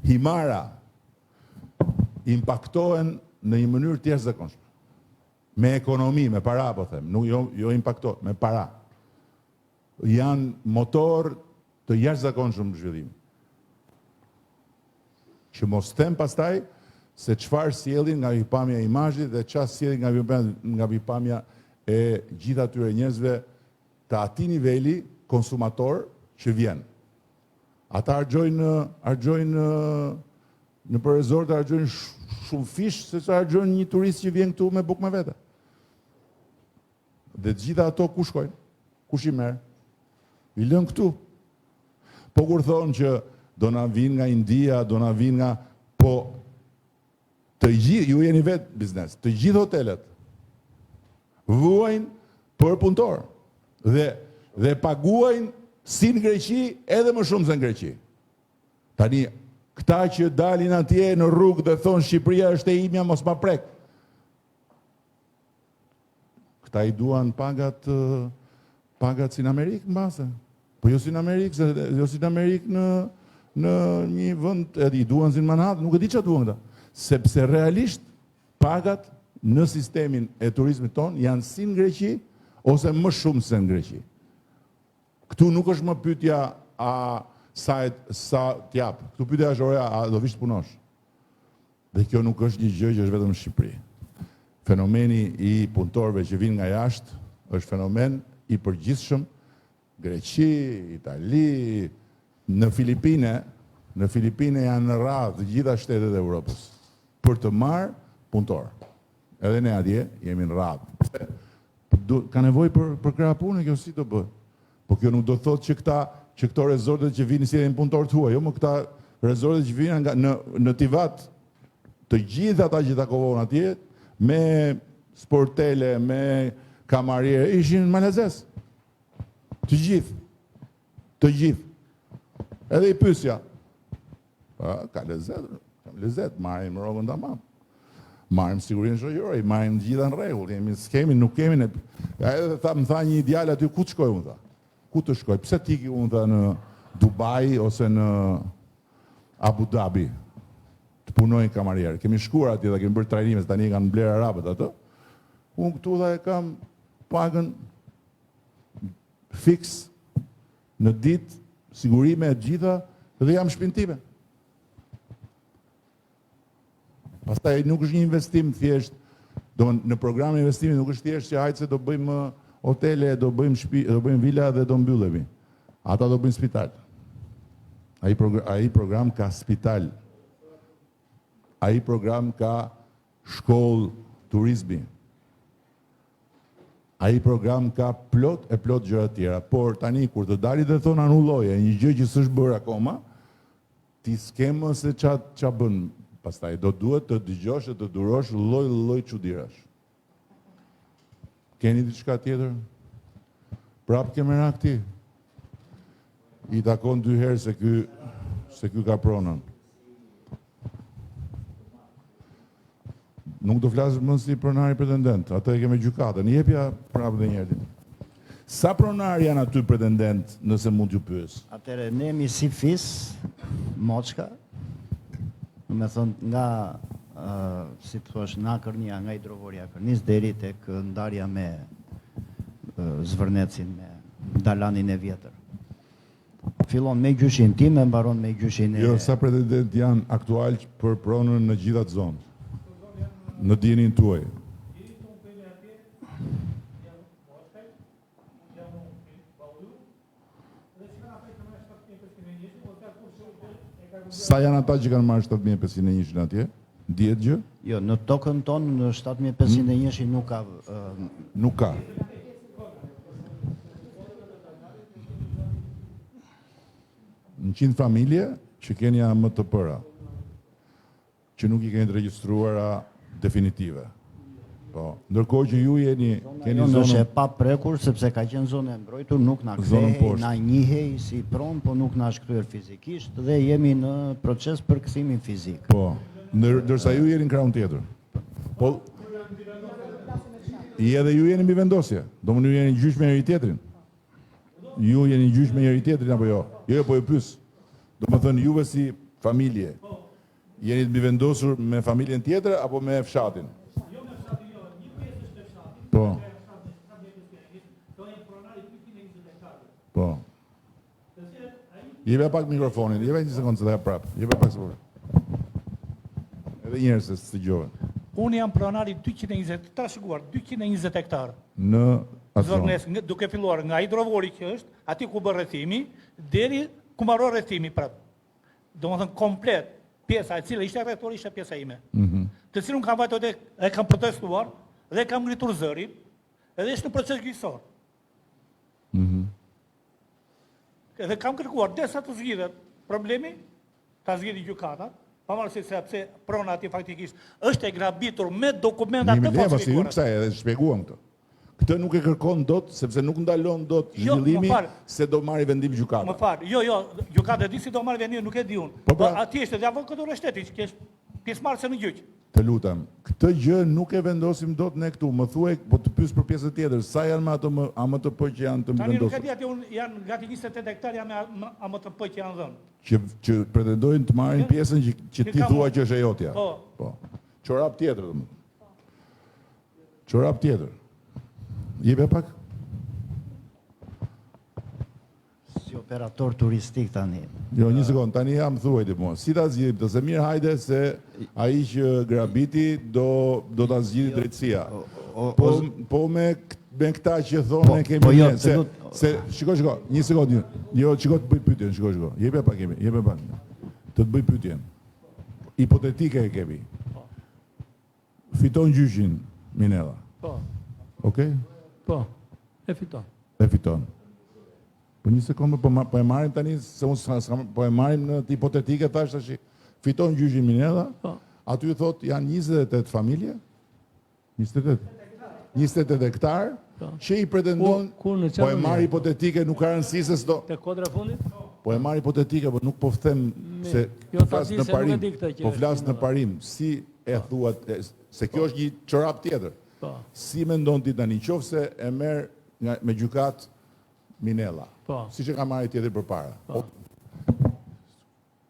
Himara, impaktohen në një mënyrë të jashtëzakonshme. Me ekonomi, me para, po them, nuk, jo, jo impaktohen, me para. Janë motor të jashtëzakonshëm zhvillimi. Që mos them pastaj se çfarë sjellin nga pikëpamja e imazhit dhe çfarë sjellin nga nga pikëpamja e gjithë atyre njerëzve të atij niveli konsumator që vjen. Ata harxhojnë harxhojnë nëpër rezorte harxhojnë shumëfish se sa harxhon një turist që vjen këtu me bukë me vete. Dhe të gjitha ato ku shkojnë? Kush i merr? I lënë këtu. Po kur thonë që do na vinë nga India, do na vinë nga po të gjithë ju jeni vetë biznes, të gjithë hotelet vuajnë për punëtorë dhe dhe paguajnë si në Greqi edhe më shumë se në Greqi. Tani këta që dalin atje në rrugë dhe thonë Shqipëria është e imja, mos ma prek. Këta i duan pagat pagat si në Amerikë mbase. Po jo si në Amerikë, se jo si në Amerikë në në një vend, edhe i duan si në Manhattan, nuk e di çfarë duan këta. Sepse realisht pagat në sistemin e turizmit tonë janë si në Greqi ose më shumë se në Greqi. Këtu nuk është më pyetja a sa e, sa t'jap. Këtu pyetja është ore a do vish të punosh. Dhe kjo nuk është një gjë që është vetëm në Shqipëri. Fenomeni i punëtorëve që vijnë nga jashtë është fenomen i përgjithshëm Greqi, Itali, në Filipine, në Filipine janë në radhë të gjitha shtetet e Evropës për të marrë punëtorë. Edhe ne atje jemi në radhë. Pse? Ka nevojë për për krah pune, kjo si do bëhet? Po kjo nuk do të thotë që këta që këto rezortet që vijnë sjellin punëtorë të huaj, jo më këta rezortet që vijnë nga në në Tivat, të gjithë ata që takova unë atje me sportele, me kamariere, ishin malazes. Të gjithë. Të gjithë. Edhe i pysja. Pa, ka lezet, kam lezet, marrim rrogën tamam. Marrim sigurinë shoqërore, marrim të gjitha në rregull, jemi s'kemi, nuk kemi ne. Edhe tha, më tha një djalë aty ku të shkoj unë tha. Ku të shkoj? Pse të iki unë tha në Dubai ose në Abu Dhabi? Të punoj kamarier. Kemi shkuar atje dhe kemi bërë trajnime, se tani e kanë blerë arabët atë. Unë këtu tha e kam pagën fiks në ditë, sigurime e gjitha dhe jam n'shpinë time. Pastaj nuk është një investim thjesht, do në programin e investimit nuk është thjesht që hajtë se do bëjmë hotele, do bëjmë shpi, do bëjmë vila dhe do mbyllemi. Ata do bëjnë spital. Ai progr ai program ka spital. Ai program ka shkollë turizmi. Ai program ka plot e plot gjëra të tjera, por tani kur të dalin dhe thonë anulloje një gjë që s'është bërë akoma, ti s'ke më se ça ça bën pastaj, do duhet të dëgjosh e të durosh lloj lloj çudirash. Keni diçka tjetër? Prapë ke merak ti? I takon dy herë se ky se ky ka pronën. Nuk do flasësh më si pronari pretendent, atë e ke me gjykatën. Jepja prapë dhe një herë. Sa pronarë janë aty pretendent, nëse mund t'ju pyes? Atëherë, ne jemi si fis, Moçka, domethënë nga, si të thuash, nga Akërnia, nga hidrovori i Akërnisë, deri tek ndarja me Zvërnecin, me Dalanin e vjetër. Fillon me gjyshin tim e mbaron me gjyshin e... Jo, sa pretendentë janë aktualë për pronën në gjithë atë zonë? Në dijeninë tuaj? Sa janë ata që kanë marrë 7501-shin atje? Dihet gjë? Jo, në tokën tonë në 7501-shin nuk ka... Nuk ka. Njëqind familje që keni AMTP-ra, që nuk i keni të regjistruara definitive. Po, ndërkohë që ju jeni keni zonën është e paprekur sepse ka qenë zonë e mbrojtur, nuk na kthehej, na njihej si pronë, po nuk na është kthyer fizikisht dhe jemi në proces për kthimin fizik. Po, ndërsa ju jeni në krahun tjetër. Po I edhe ju jeni mbivendosje. Domethënë ju jeni gjyq me njëri tjetrin. Ju jeni gjyq me njëri tjetrin apo jo? Jo, jo, po ju pyes. Domethënë juve si familje, Jeni të mbivendosur me familjen tjetër apo me fshatin? Jo me fshatin, jo, një pjesë është me fshatin. Po. Po. Jepja pak mikrofonin, jepja një sekondë se ta jap prapë. Jepja pak sekondë. Edhe një herë se s'të dëgjova. Unë jam pronar i 220, trashëguar 220 hektar. Në atë zonë. Duke filluar nga hidrovori që është, aty ku bë rrethimi, deri ku mbaron rrethimi prapë. Domethënë komplet, pjesa e cila ishte rrethuar ishte pjesa ime. Mm -hmm. Të cilën kam vajtur dhe e kam protestuar dhe kam ngritur zërin, edhe është në proces gjyqësor. Mm -hmm. Edhe kam kërkuar derisa të zgjidhet problemi, ta zgjidhi gjykata, pavarësisht se pse prona aty faktikisht është e grabitur me dokumenta të falsifikuara. Kësaj edhe shpjeguam këtë. Këtë nuk e kërkon dot, sepse nuk ndalon dot jo, zhvillimi se do marrë vendim gjykata. Më fal, jo, jo, gjykata e di si do marrë vendim, nuk e di unë. Po, pra, po aty është edhe avokatura e shtetit, që është pjesëmarrëse në gjyq. Të lutem, këtë gjë nuk e vendosim dot ne këtu. Më thuaj, po të pyes për pjesën tjetër, sa janë me ato AMTP që janë të mbivendosur? Tani nuk e di aty unë janë gati 28 hektar janë me AMTP që janë dhënë. Që që pretendojnë të marrin pjesën që që ti thua që është e jotja. Po. Po. Çorap tjetër domethënë. Çorap tjetër. Jepe pak. Si operator turistik tani. Jo, një sekond, tani jam thuaj ti mua. Si ta zgjidhim këtë? Se mirë hajde se ai që grabiti do do ta zgjidhi jo, drejtësia. Po po me me këta që thonë po, ne kemi po jo, se se shiko shiko, një sekond një. Jo, shiko të bëj pyetjen, shiko shiko. Jepe pak kemi, jepe pak. Të të bëj pyetjen. Hipotetike e kemi. Fiton gjyqin Minella. Po. Okej? Po. E fiton. E fiton. Po një sekondë, po, po e marrim tani se unë s'ka, s'ka, po e marrim në hipotetike tash tash. Fiton gjyqin Minella. Po. Aty thot janë 28 familje. 28. 28 hektar po. që i pretendon ku, ku në po e marr hipotetike nuk ka rëndësi se s'do. Te kodra e fundit? Po e marr hipotetike, po nuk po them se jo, flas në parim. Po flas në parim, si e thua se kjo është një çorap tjetër. Po. Si mendon ti tani, qoftë se e merr nga me gjykatë Minella. Po. Siç e ka marrë tjetri përpara. Po.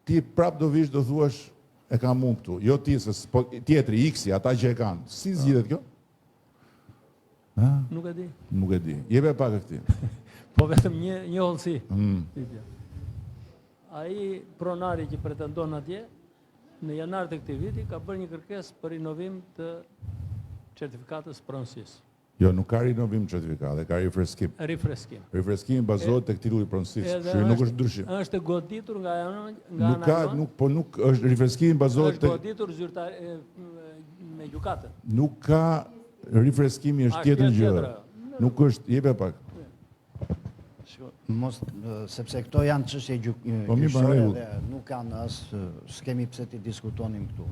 Ti prap do vish do thuash e kam unë këtu. Jo ti se po tjetri X-i, ata që e kanë. Si po. zgjidhet kjo? Ha? Nuk e di. Nuk e di. Jepe pak këtij. po vetëm një një hollësi. Mm. Ai pronari që pretendon atje, Në janar të këtij viti ka bërë një kërkesë për rinovim të certifikatës pronësisë. Jo, nuk ka rinovim certifikate, ka rifreskim. Rifreskim. Rifreskimi bazohet tek titulli i pronësisë, kështu që nuk është ndryshim. Është goditur nga ana nga Nuk ka, nuk, po nuk është rifreskimi bazohet tek Është goditur zyrtar me gjykatën. Nuk ka rifreskimi është tjetër gjë. Nuk është, jepe pak. Mos sepse këto janë çështje po, gjyqësore dhe nuk kanë as s'kemi pse t'i diskutonim këtu.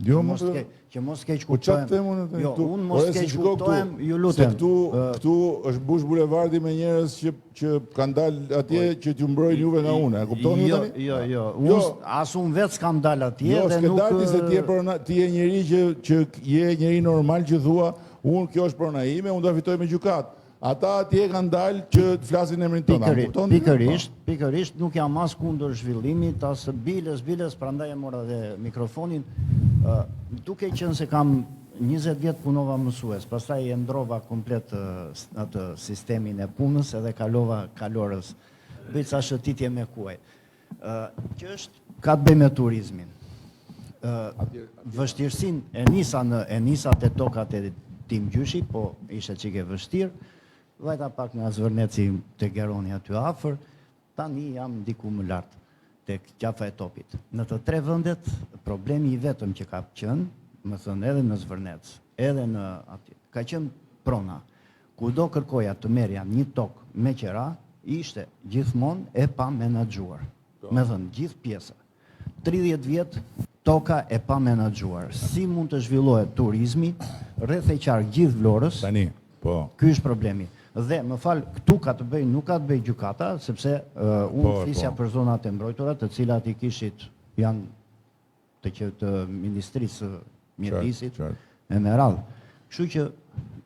Jo, mos ke, që mos keqkuptohem. Po çfarë them unë tani jo, këtu? unë mos keqkuptohem, ju lutem. Se këtu këtu është mbush bulevardi me njerëz që që kanë dalë atje po, që t'ju mbrojnë juve nga unë. E kuptoni jo, tani? Jo, jo, jo. Unë as unë vetë s'kam dalë atje jo, dhe nuk Jo, s'ke dalë se ti je prona, ti je njeri që që je njeri normal që thua, unë kjo është prona ime, unë do ta fitoj me gjykatë. Ata atje kanë dalë që të flasin në emrin tënd, a më kupton? Pikërisht, pikërisht nuk jam as kundër zhvillimit, as biles, biles, prandaj e mora dhe mikrofonin. Ë, duke qenë se kam 20 vjet punova mësues, pastaj e ndrova komplet atë sistemin e punës edhe kalova kalorës. Bëj ca shëtitje me kuaj. Ë, që është ka të bëjë me turizmin. Ë, vështirësinë e nisa në e nisa te tokat e tim gjyshi, po ishte çik e vështirë. Vajta pak nga Zvërneci te Geroni aty afër, tani jam diku më lart tek Qafa e Topit. Në të tre vendet problemi i vetëm që ka qenë, me thënë edhe në Zvërnec, edhe në atje, ka qenë prona. Kudo kërkoja të merrja një tokë me qera, ishte gjithmonë e pamenaxhuar. Me thënë, gjithë pjesa. 30 vjet toka e pamenaxhuar. Si mund të zhvillohet turizmi rreth e qark gjithë Vlorës? Tani, po. Ky është problemi. Dhe, më fal, këtu ka të bëjë, nuk ka të bëjë gjykata, sepse uh, unë po, flisja po. për zonat e mbrojtura, të cilat i kishit janë të që të Ministrisë së Mjedisit e me radhë. Kështu që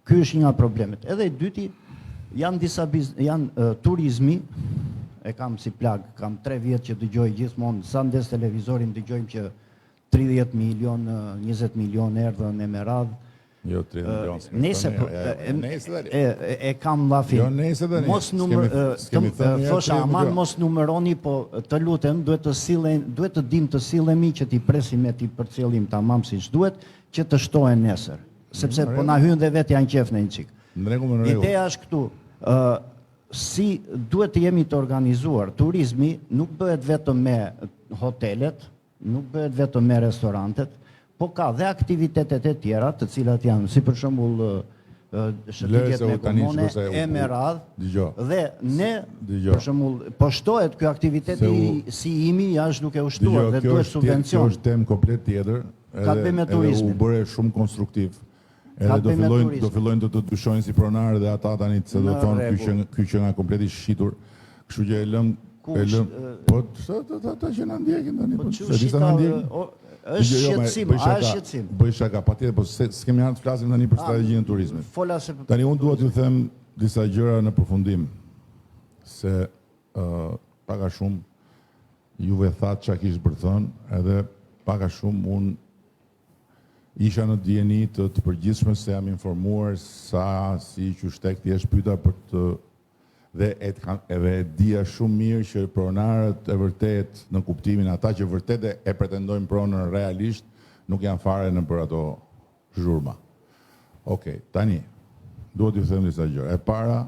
ky është një nga problemet. Edhe i dyti janë disa biz, janë uh, turizmi e kam si plagë, kam 3 vjet që dëgjoj gjithmonë sa ndez televizorin dëgjojmë që 30 milion, 20 milion erdhën e me radhë. Jo, 30 milion. Nëse po, e, e kam llafin. Jo, nëse tani. Mos numër, s'kemi thënë. Thosha aman mos numëroni, po të lutem, duhet të sillen, duhet të dim të sillemi që t'i presim e t'i përcjellim tamam siç duhet, që të shtohen nesër. Sepse po na hyn dhe vetja në qejf në një çik. Në rregull, në rregull. Ideja është këtu, ë si duhet të jemi të organizuar. Turizmi nuk bëhet vetëm me hotelet, Nuk bëhet vetëm me restorantet, po ka dhe aktivitetet e tjera, të cilat janë, si për shembull shëtitjet me gomone e me radhë. Dhe ne, për shembull, po shtohet ky aktivitet si imi, ja është duke u shtuar dhe duhet subvencion. Kjo është temë komplet tjetër. Ka të bëjë me turizmin. Edhe u bëre shumë konstruktiv. Edhe do fillojnë do fillojnë të të dyshojnë si pronar dhe ata tani se do thonë ky që ky që nga komplet i shitur. Kështu që e lëm e lëm po ata që na ndjekin tani po, po se disa na ndjekin. Është jo, shqetësim, a është shqetësim? Bëj shaka, patjetër, po s'kemi ardhur të flasim tani për strategjinë e turizmit. Fola se Tani unë dua t'ju them disa gjëra në përfundim se ë pak a shumë juve thatë çka kishit për të thënë, edhe pak a shumë unë Isha në dijeni të të përgjithshme se jam informuar sa si qysh tek thjesht pyeta për të dhe e edhe e dija shumë mirë që pronarët e vërtetë në kuptimin ata që vërtet e pretendojnë pronën realisht nuk janë fare nëpër ato zhurma. Okej, tani dua t'ju them disa gjëra. E para,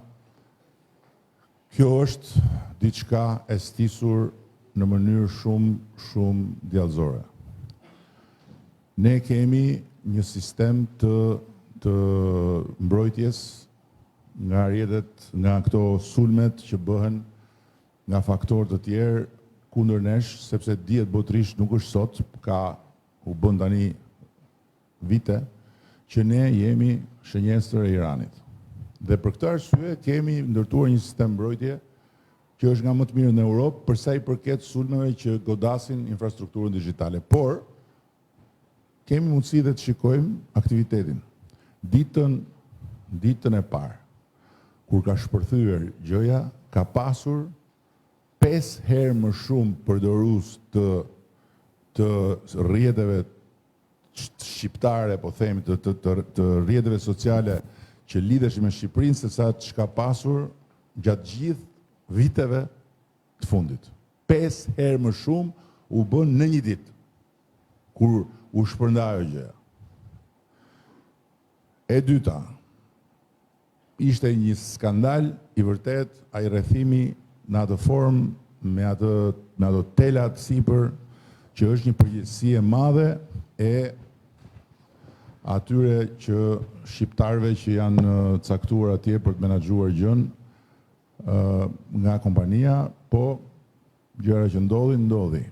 Kjo është diçka e stisur në mënyrë shumë, shumë djallëzore. Ne kemi një sistem të të mbrojtjes nga rrjetet, nga këto sulmet që bëhen nga faktorë të tjerë kundër nesh, sepse dihet botërisht nuk është sot, ka u bën tani vite që ne jemi shënjestër e Iranit. Dhe për këtë arsye kemi ndërtuar një sistem mbrojtje që është nga më të mirët në Europë për sa i përket sulmeve që godasin infrastrukturën digjitale. Por kemi mundësi dhe të shikojmë aktivitetin. Ditën ditën e parë kur ka shpërthyer gjëja, ka pasur 5 herë më shumë përdorues të të rrjeteve shqiptare, po themi, të, të, të, të rrjeteve sociale që lidheshin me Shqipërinë, se sa ç'ka pasur gjatë gjithë viteve të fundit. 5 herë më shumë u bën në një ditë, kur u shpërnda ajo gjëja. E dyta, Ishte një skandal i vërtetë ai rrethimi në atë formë me atë me ato telat sipër që është një përgjegjësi e madhe e atyre që shqiptarëve që janë caktuar atje për të menaxhuar gjënë nga kompania, po Gjëra që ndodhin, ndodhi.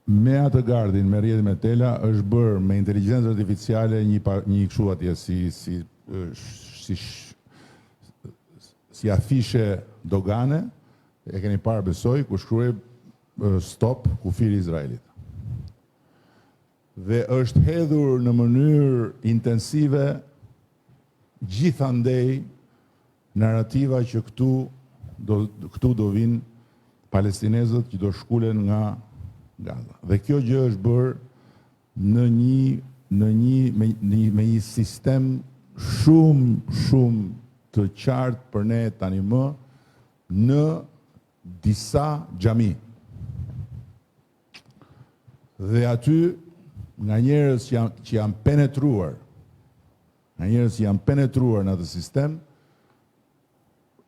Me atë gardhin, me rrjetin me tela, është bërë me inteligjencë artificiale një pa, një kështu atje si si si si afishe dogane, e keni parë besoj, ku shkruhej stop kufiri i Izraelit. Dhe është hedhur në mënyrë intensive gjithandej Narrativa që këtu do këtu do vijnë palestinezët që do shkulen nga Gaza. Dhe kjo gjë është bërë në një në një me një me një sistem shumë shumë të qartë për ne tani më në disa xhami. Dhe aty nga njerëz që janë që janë penetruar Nga njerëz që janë penetruar në atë sistem,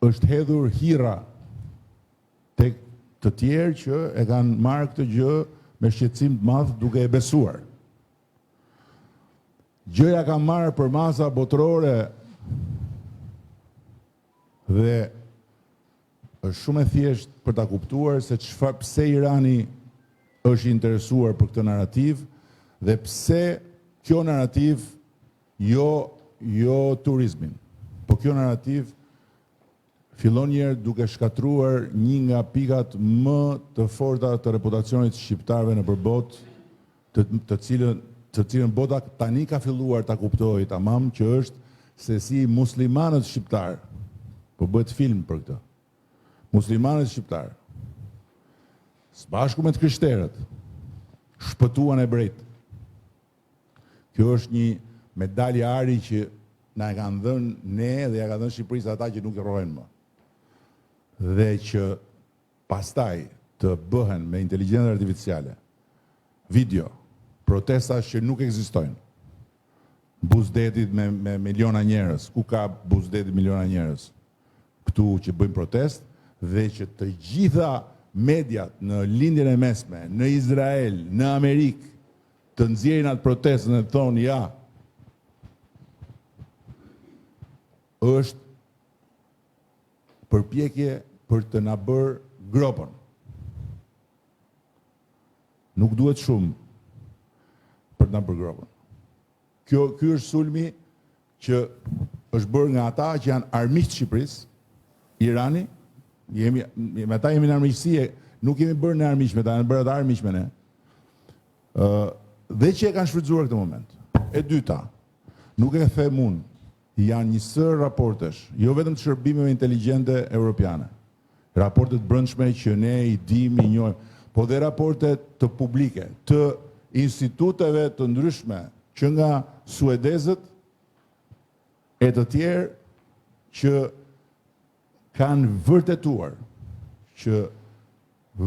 është hedhur hirra tek të tjerë që e kanë marrë këtë gjë me shqetësim të madh duke e besuar. Gjëja ka marrë përmasa botërore dhe Është shumë e thjeshtë për ta kuptuar se çfarë pse Irani është i interesuar për këtë narrativë dhe pse kjo narrativë jo jo turizmin, po kjo narrativë fillon njëherë duke shkatërruar një nga pikat më të forta të reputacionit të shqiptarëve nëpër botë, të, të cilën të cilën bota tani ka filluar ta kuptojë tamam që është se si muslimanët shqiptarë, po bëhet film për këtë. Muslimanët shqiptarë së bashku me të krishterët shpëtuan hebrejtë. Kjo është një medalje ari që na e kanë dhënë ne dhe ia kanë dhënë Shqipërisë ata që nuk i rrojnë më. Dhe që pastaj të bëhen me inteligjencë artificiale video protestash që nuk ekzistojnë buzë detit me me miliona njerëz, ku ka buzë detit miliona njerëz këtu që bëjnë protestë dhe që të gjitha mediat në Lindjen e Mesme, në Izrael, në Amerikë të nxjerrin atë protestën dhe të thonë ja është përpjekje për të na bërë gropën. Nuk duhet shumë për të na bërë gropën. Kjo, ky është sulmi që është bërë nga ata që janë armiq të Shqipërisë, Irani, jemi, me ata jemi në armiqësi, nuk jemi bërë ne armiq me ta, janë bërë ata armiq me ne. Ë dhe që e kanë shfrytëzuar këtë moment. E dyta, nuk e them unë, Janë një sërë raportesh, jo vetëm të shërbimeve inteligjente europiane, raporte të brendshme që ne i dimë, i njohim, po dhe raporte të publike, të instituteve të ndryshme, që nga suedezët e të tjerë që kanë vërtetuar që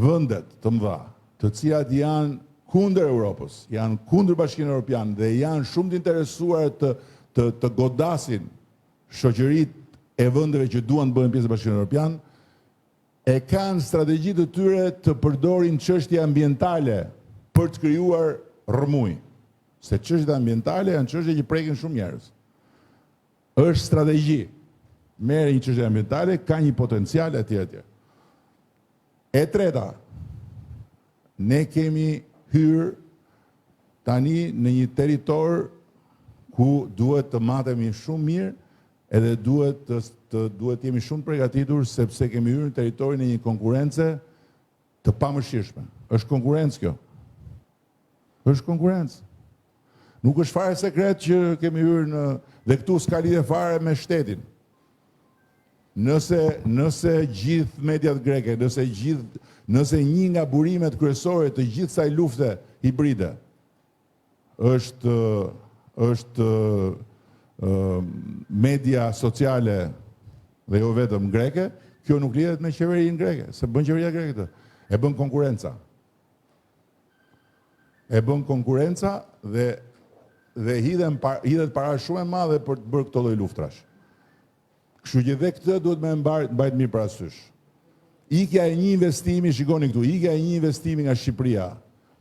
vendet të mëdha, të cilat janë kundër Europës, janë kundër Bashkimit Evropian dhe janë shumë të interesuara të të të godasin shoqëritë e vendeve që duan të bëhen pjesë e Bashkimit Evropian, e kanë strategji të tyre të përdorin çështje ambientale për të krijuar rrëmujë. Se çështjet ambientale janë çështje që prekin shumë njerëz. Është strategji. Merr një çështje ambientale, ka një potencial etj etj. E treta, ne kemi hyrë tani në një territor ku duhet të matemi shumë mirë edhe duhet të, të duhet të jemi shumë të përgatitur sepse kemi hyrë në territorin e një konkurrence të pamëshirshme. Është konkurrencë kjo. Është konkurrencë. Nuk është fare sekret që kemi hyrë në dhe këtu s'ka lidhje fare me shtetin. Nëse nëse gjithë mediat greke, nëse gjithë nëse një nga burimet kryesore të gjithë kësaj lufte hibride është është media sociale dhe jo vetëm greke, kjo nuk lidhet me qeverinë greke, s'e bën qeveria greke këtë. E bën konkurrenca. E bën konkurrenca dhe dhe hidhen hidhet para shumë e madhe për të bërë këto lloj luftrash. Kështu që dhe këtë duhet me mbajt, mbajt mirë parasysh. Ikja e një investimi, shikoni këtu, ikja e një investimi nga Shqipëria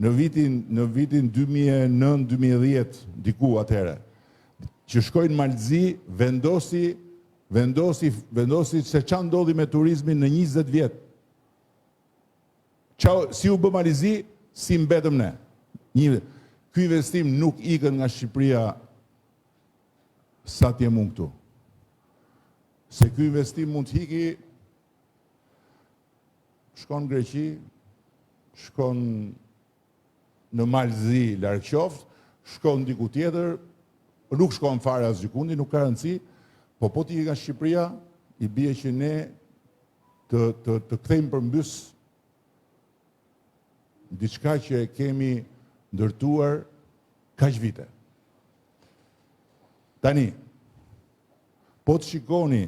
në vitin në vitin 2009-2010, diku atëherë, që shkoi në Mal të Zi, vendosi vendosi vendosi se ça ndodhi me turizmin në 20 vjet. Ça, si u bë Mali i Zi, si mbetëm ne. Një, ky investim nuk ikën nga Shqipëria sa të jem unë këtu. Se ky investim mund të hiki, shkon në Greqi, shkon në Mal të Zi, larg qoftë, shkon diku tjetër, nuk shkon fare asgjëkundi, nuk ka rëndësi, po po të iki nga Shqipëria, i bie që ne të, të, të kthejmë përmbys diçka që e kemi ndërtuar kaq vite. Tani, po të shikoni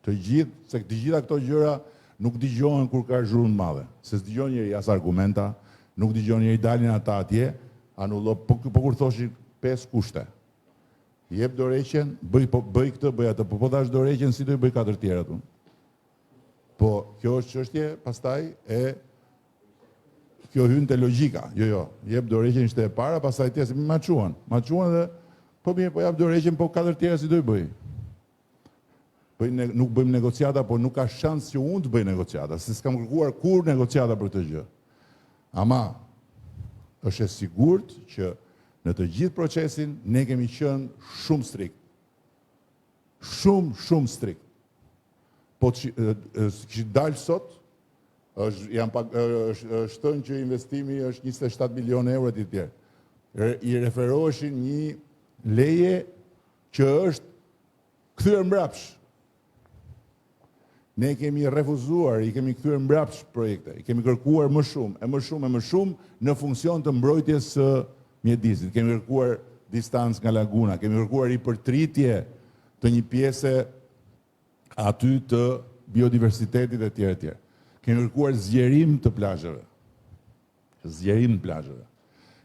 të gjithë, se të gjitha këto gjëra nuk dëgjohen kur ka zhurmë të madhe, se s'dëgjon njeri as argumenta, nuk dëgjon njeri dalin ata atje, anullo, po, po kur thoshin pesë kushte. Jep dorëheqjen, bëj po bëj këtë, bëj atë, po po dhash dorëheqjen si do i bëj katër tjerat unë. Po kjo është çështje pastaj e kjo hyn te logjika. Jo, jo, jep dorëheqjen ishte e para, pastaj tjetër ma çuan. Ma çuan dhe po mirë, po jap dorëheqjen, po katër tjera si do i bëj. Bëj ne, nuk bëjmë negociata, po nuk ka shans që unë të bëj negociata, se s'kam kërkuar kurrë negociata për këtë gjë. Ama është e sigurt që në të gjithë procesin ne kemi qenë shumë strikt. Shumë, shumë strikt. Po të kishit dalë sot, është, janë pak, është, është thënë që investimi është 27 milion euro e të tjerë. I referoheshin një leje që është kthyer mbrapsh. Ne kemi refuzuar, i kemi kthyer mbrapsht projekte, i kemi kërkuar më shumë, e më shumë, e më shumë në funksion të mbrojtjes së mjedisit. Kemi kërkuar distancë nga laguna, kemi kërkuar ripërtritje të një pjese aty të biodiversitetit e tjerë e tjerë. Kemi kërkuar zgjerim të plazheve. Zgjerim të plazheve.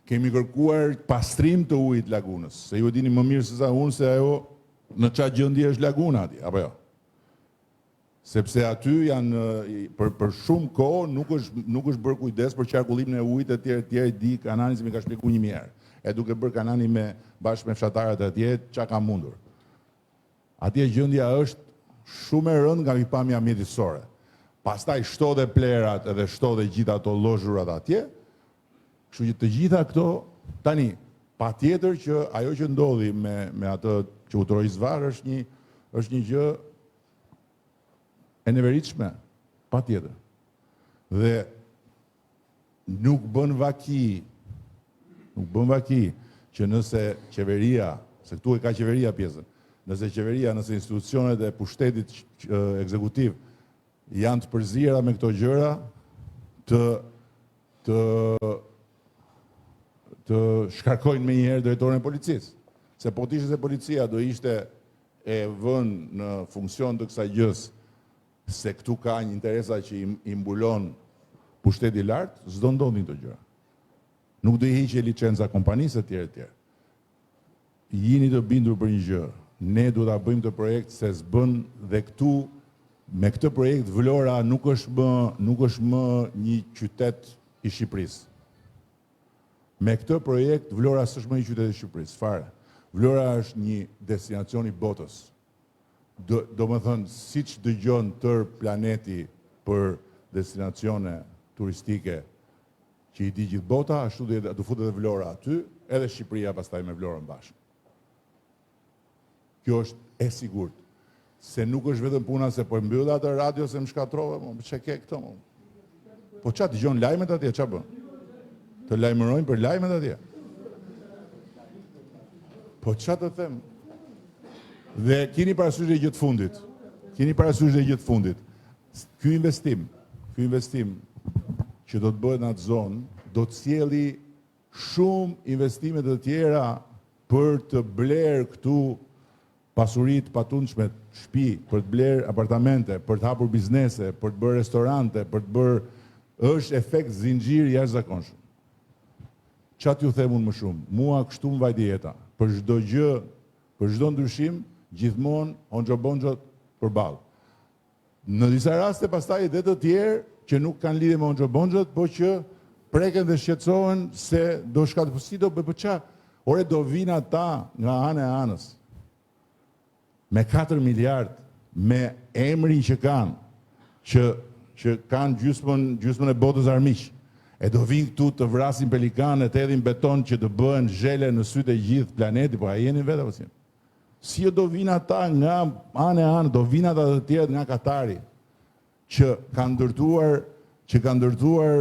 Kemi kërkuar pastrim të ujit lagunës, se ju e dini më mirë se sa unë se ajo në ça gjendje është laguna atje, apo jo? Sepse aty janë për për shumë kohë nuk është nuk është bërë kujdes për qarkullimin e ujit e tjerë e tjerë, di Kanani se m'i ka shpjeguar një mijë herë. E duke bërë Kanani me bashkë me fshatarët atje ça ka mundur. Atje gjendja është shumë e rëndë nga pikëpamja mjedisore. Pastaj shto dhe plerat edhe shto dhe gjithë ato lozhurat atje. Kështu që të gjitha këto tani patjetër që ajo që ndodhi me me atë që u tërhoq zvarrë është një është një gjë e neveritshme, patjetër. Dhe nuk bën vaki, nuk bën vaki që nëse qeveria, se këtu e ka qeveria pjesën, nëse qeveria, nëse institucionet e pushtetit ekzekutiv janë të përziera me këto gjëra, të të të shkarkojnë menjëherë drejtorin e policisë. Se po të ishte se policia do ishte e vënë në funksion të kësaj gjësë, se këtu ka një interesa që i, i mbulon pushteti i lartë, s'do ndodhin këto gjëra. Nuk do i hiqej licenca kompanisë etj etj. Jini të bindur për një gjë, ne duhet ta bëjmë këtë projekt se s'bën dhe këtu me këtë projekt Vlora nuk është më nuk është më një qytet i Shqipërisë. Me këtë projekt Vlora s'është më një qytet i Shqipërisë, fare. Vlora është një destinacion i botës. Do, domethënë, siç dëgjon tërë planeti për destinacione turistike që i di gjithë bota, ashtu do jetë, do futet edhe Vlora aty, edhe Shqipëria pastaj me Vlorën bashkë. Kjo është e sigurt. Se nuk është vetëm puna se po e mbyll atë radio se më shkatërrove, mo, ç'e ke këtë mo. Po ça dëgjon lajmet atje, ça bën? Të lajmërojnë për lajmet atje. Po ça të them? Dhe kini parasysh dhe gjë të fundit. Kini parasysh dhe gjë të fundit. Ky investim, ky investim që do të bëhet në atë zonë, do të sjelli shumë investime të tjera për të blerë këtu pasuri të patundshme, shtëpi, për të blerë apartamente, për të hapur biznese, për të bërë restorante, për të bërë është efekt zinxhir i jashtëzakonshëm. Ça t'ju them unë më shumë? Mua kështu më vajti jeta. Për çdo gjë, për çdo ndryshim, gjithmonë honxho bonxho. Përballë. Në disa raste pastaj dhe të tjerë që nuk kanë lidhje me Onxho Bonxhot, po që preken dhe shqetësohen se do shkatë, po si do bëj, po ça? Ore do vijnë ata nga ana e anës. Me 4 miliard, me emrin që kanë, që që kanë gjysmën gjysmën e botës armiq. E do vijnë këtu të vrasin pelikanë e të hedhin beton që të bëhen zhele në sytë e gjithë planetit, po a jeni vetë apo si? Si jo do vijnë ata nga anë e anë, do vijnë ata të tjerët nga Katari, që kanë ndërtuar, që kanë ndërtuar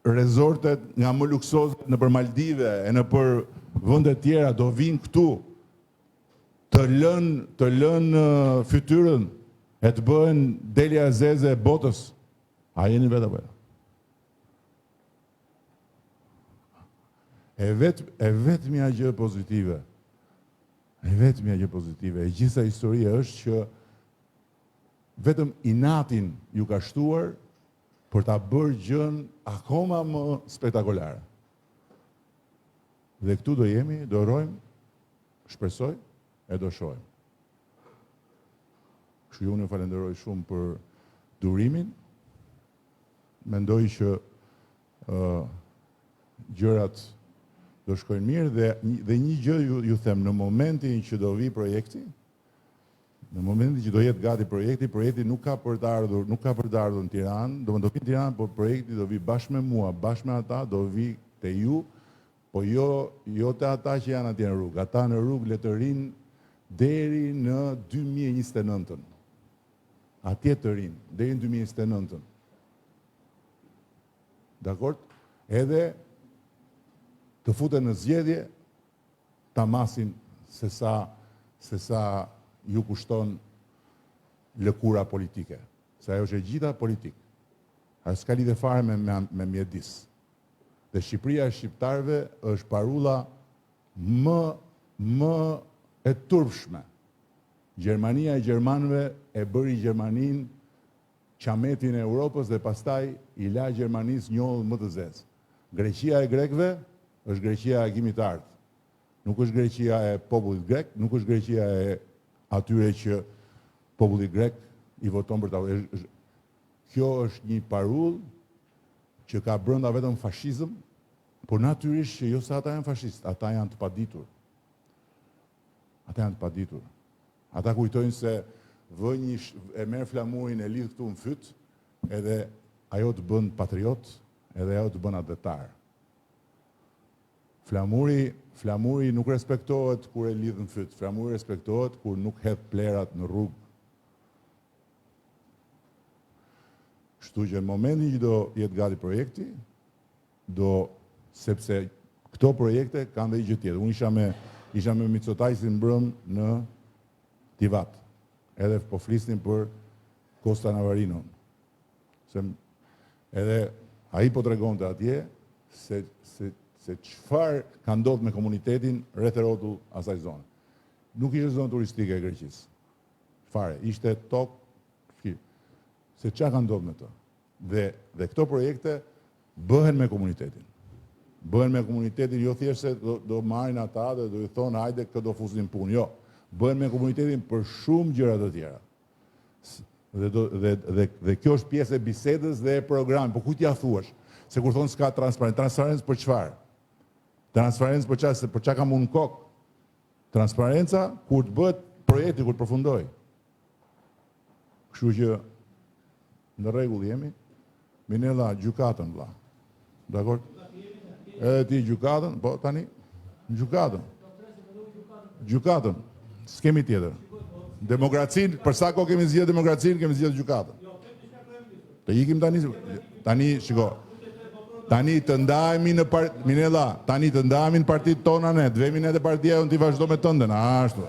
rezortet nga më luksozet nëpër Maldive e nëpër vende të tjera, do vijnë këtu të lënë, të lënë fytyrën e të bëhen delja e zeze e botës. A jeni vetë apo jo? E vet e vetmja gjë pozitive. E vetmja gjë pozitive e gjithë kësaj historie është që vetëm inatin ju ka shtuar për ta bërë gjënë akoma më spektakolare. Dhe këtu do jemi, do rrojmë, shpresoj, e do shohim. Kështu që unë ju falenderoj shumë për durimin. Mendoj që uh, gjërat do shkojnë mirë dhe dhe një gjë ju, ju them në momentin që do vijë projekti, në momentin që do jetë gati projekti, projekti nuk ka për të ardhur, nuk ka për të ardhur në Tiranë, do të vijë në Tiranë, por projekti do vijë bashkë me mua, bashkë me ata, do vijë te ju, po jo jo te ata që janë atje në rrugë. Ata në rrugë le të rrinë deri në 2029-ën. Atje të rrinë, deri në 2029-ën. Dakord? Edhe të futen në zgjedhje, ta masin se sa, se sa ju kushton lëkura politike. Se ajo është e gjitha politikë. Ajo s'ka lidhje fare me, me, me mjedis. Dhe Shqipëria e shqiptarëve është parulla më, më e turpshme. Gjermania e gjermanëve e bëri Gjermaninë qametin e Europës dhe pastaj i la Gjermanisë njollën më të zezë. Greqia e grekëve është Greqia e Agimit të Artë. Nuk është Greqia e popullit grek, nuk është Greqia e atyre që populli grek i voton për ta. Kjo është një parullë që ka brenda vetëm fashizëm, por natyrisht që jo se ata janë fashistë, ata janë të paditur. Ata janë të paditur. Ata kujtojnë se vë një e merr flamurin e lidh këtu në fyt, edhe ajo të bën patriot, edhe ajo të bën atdhetar. Flamuri, flamuri nuk respektohet kur e lidh në fyt, flamuri respektohet kur nuk hedh plehrat në rrugë. Kështu që në momentin që do jetë gati projekti, do sepse këto projekte kanë dhe një gjë tjetër. Unë isha me isha me Mitsotakisin mbrëm në Tivat. Edhe po flisnim për Costa Navarino. Se edhe ai po tregonte atje se se se çfarë ka ndodhur me komunitetin rreth e rrotull asaj zone. Nuk ishte zonë turistike e Greqisë. Fare, ishte tokë se çka ka ndodhur me të. Dhe dhe këto projekte bëhen me komunitetin. Bëhen me komunitetin jo thjesht se do, do marrin ata dhe do ju thonë hajde këtë do fusim në punë. Jo, bëhen me komunitetin për shumë gjëra të tjera. Dhe do dhe dhe dhe kjo është pjesë e bisedës dhe e programit. Po kujt ia thuash? Se kur thonë s'ka transparencë, transparencë për çfarë? Transparencë për çfarë? Se për çka kam unë në kokë? Transparenca kur të bëhet projekti kur të përfundojë. Kështu që në rregull jemi. Minella gjykatën vlla. Dakord? Edhe ti gjykatën, po tani gjykatën. Gjykatën. S'kemi tjetër. Demokracinë, për sa kohë kemi zgjedhur demokracinë, kemi zgjedhur gjykatën. Të ikim tani, tani shiko. Tani të ndahemi në part, Minella, tani të ndahemi në partitë tona ne, të vemi ne te partia jonë ti vazhdo me tënden, ashtu.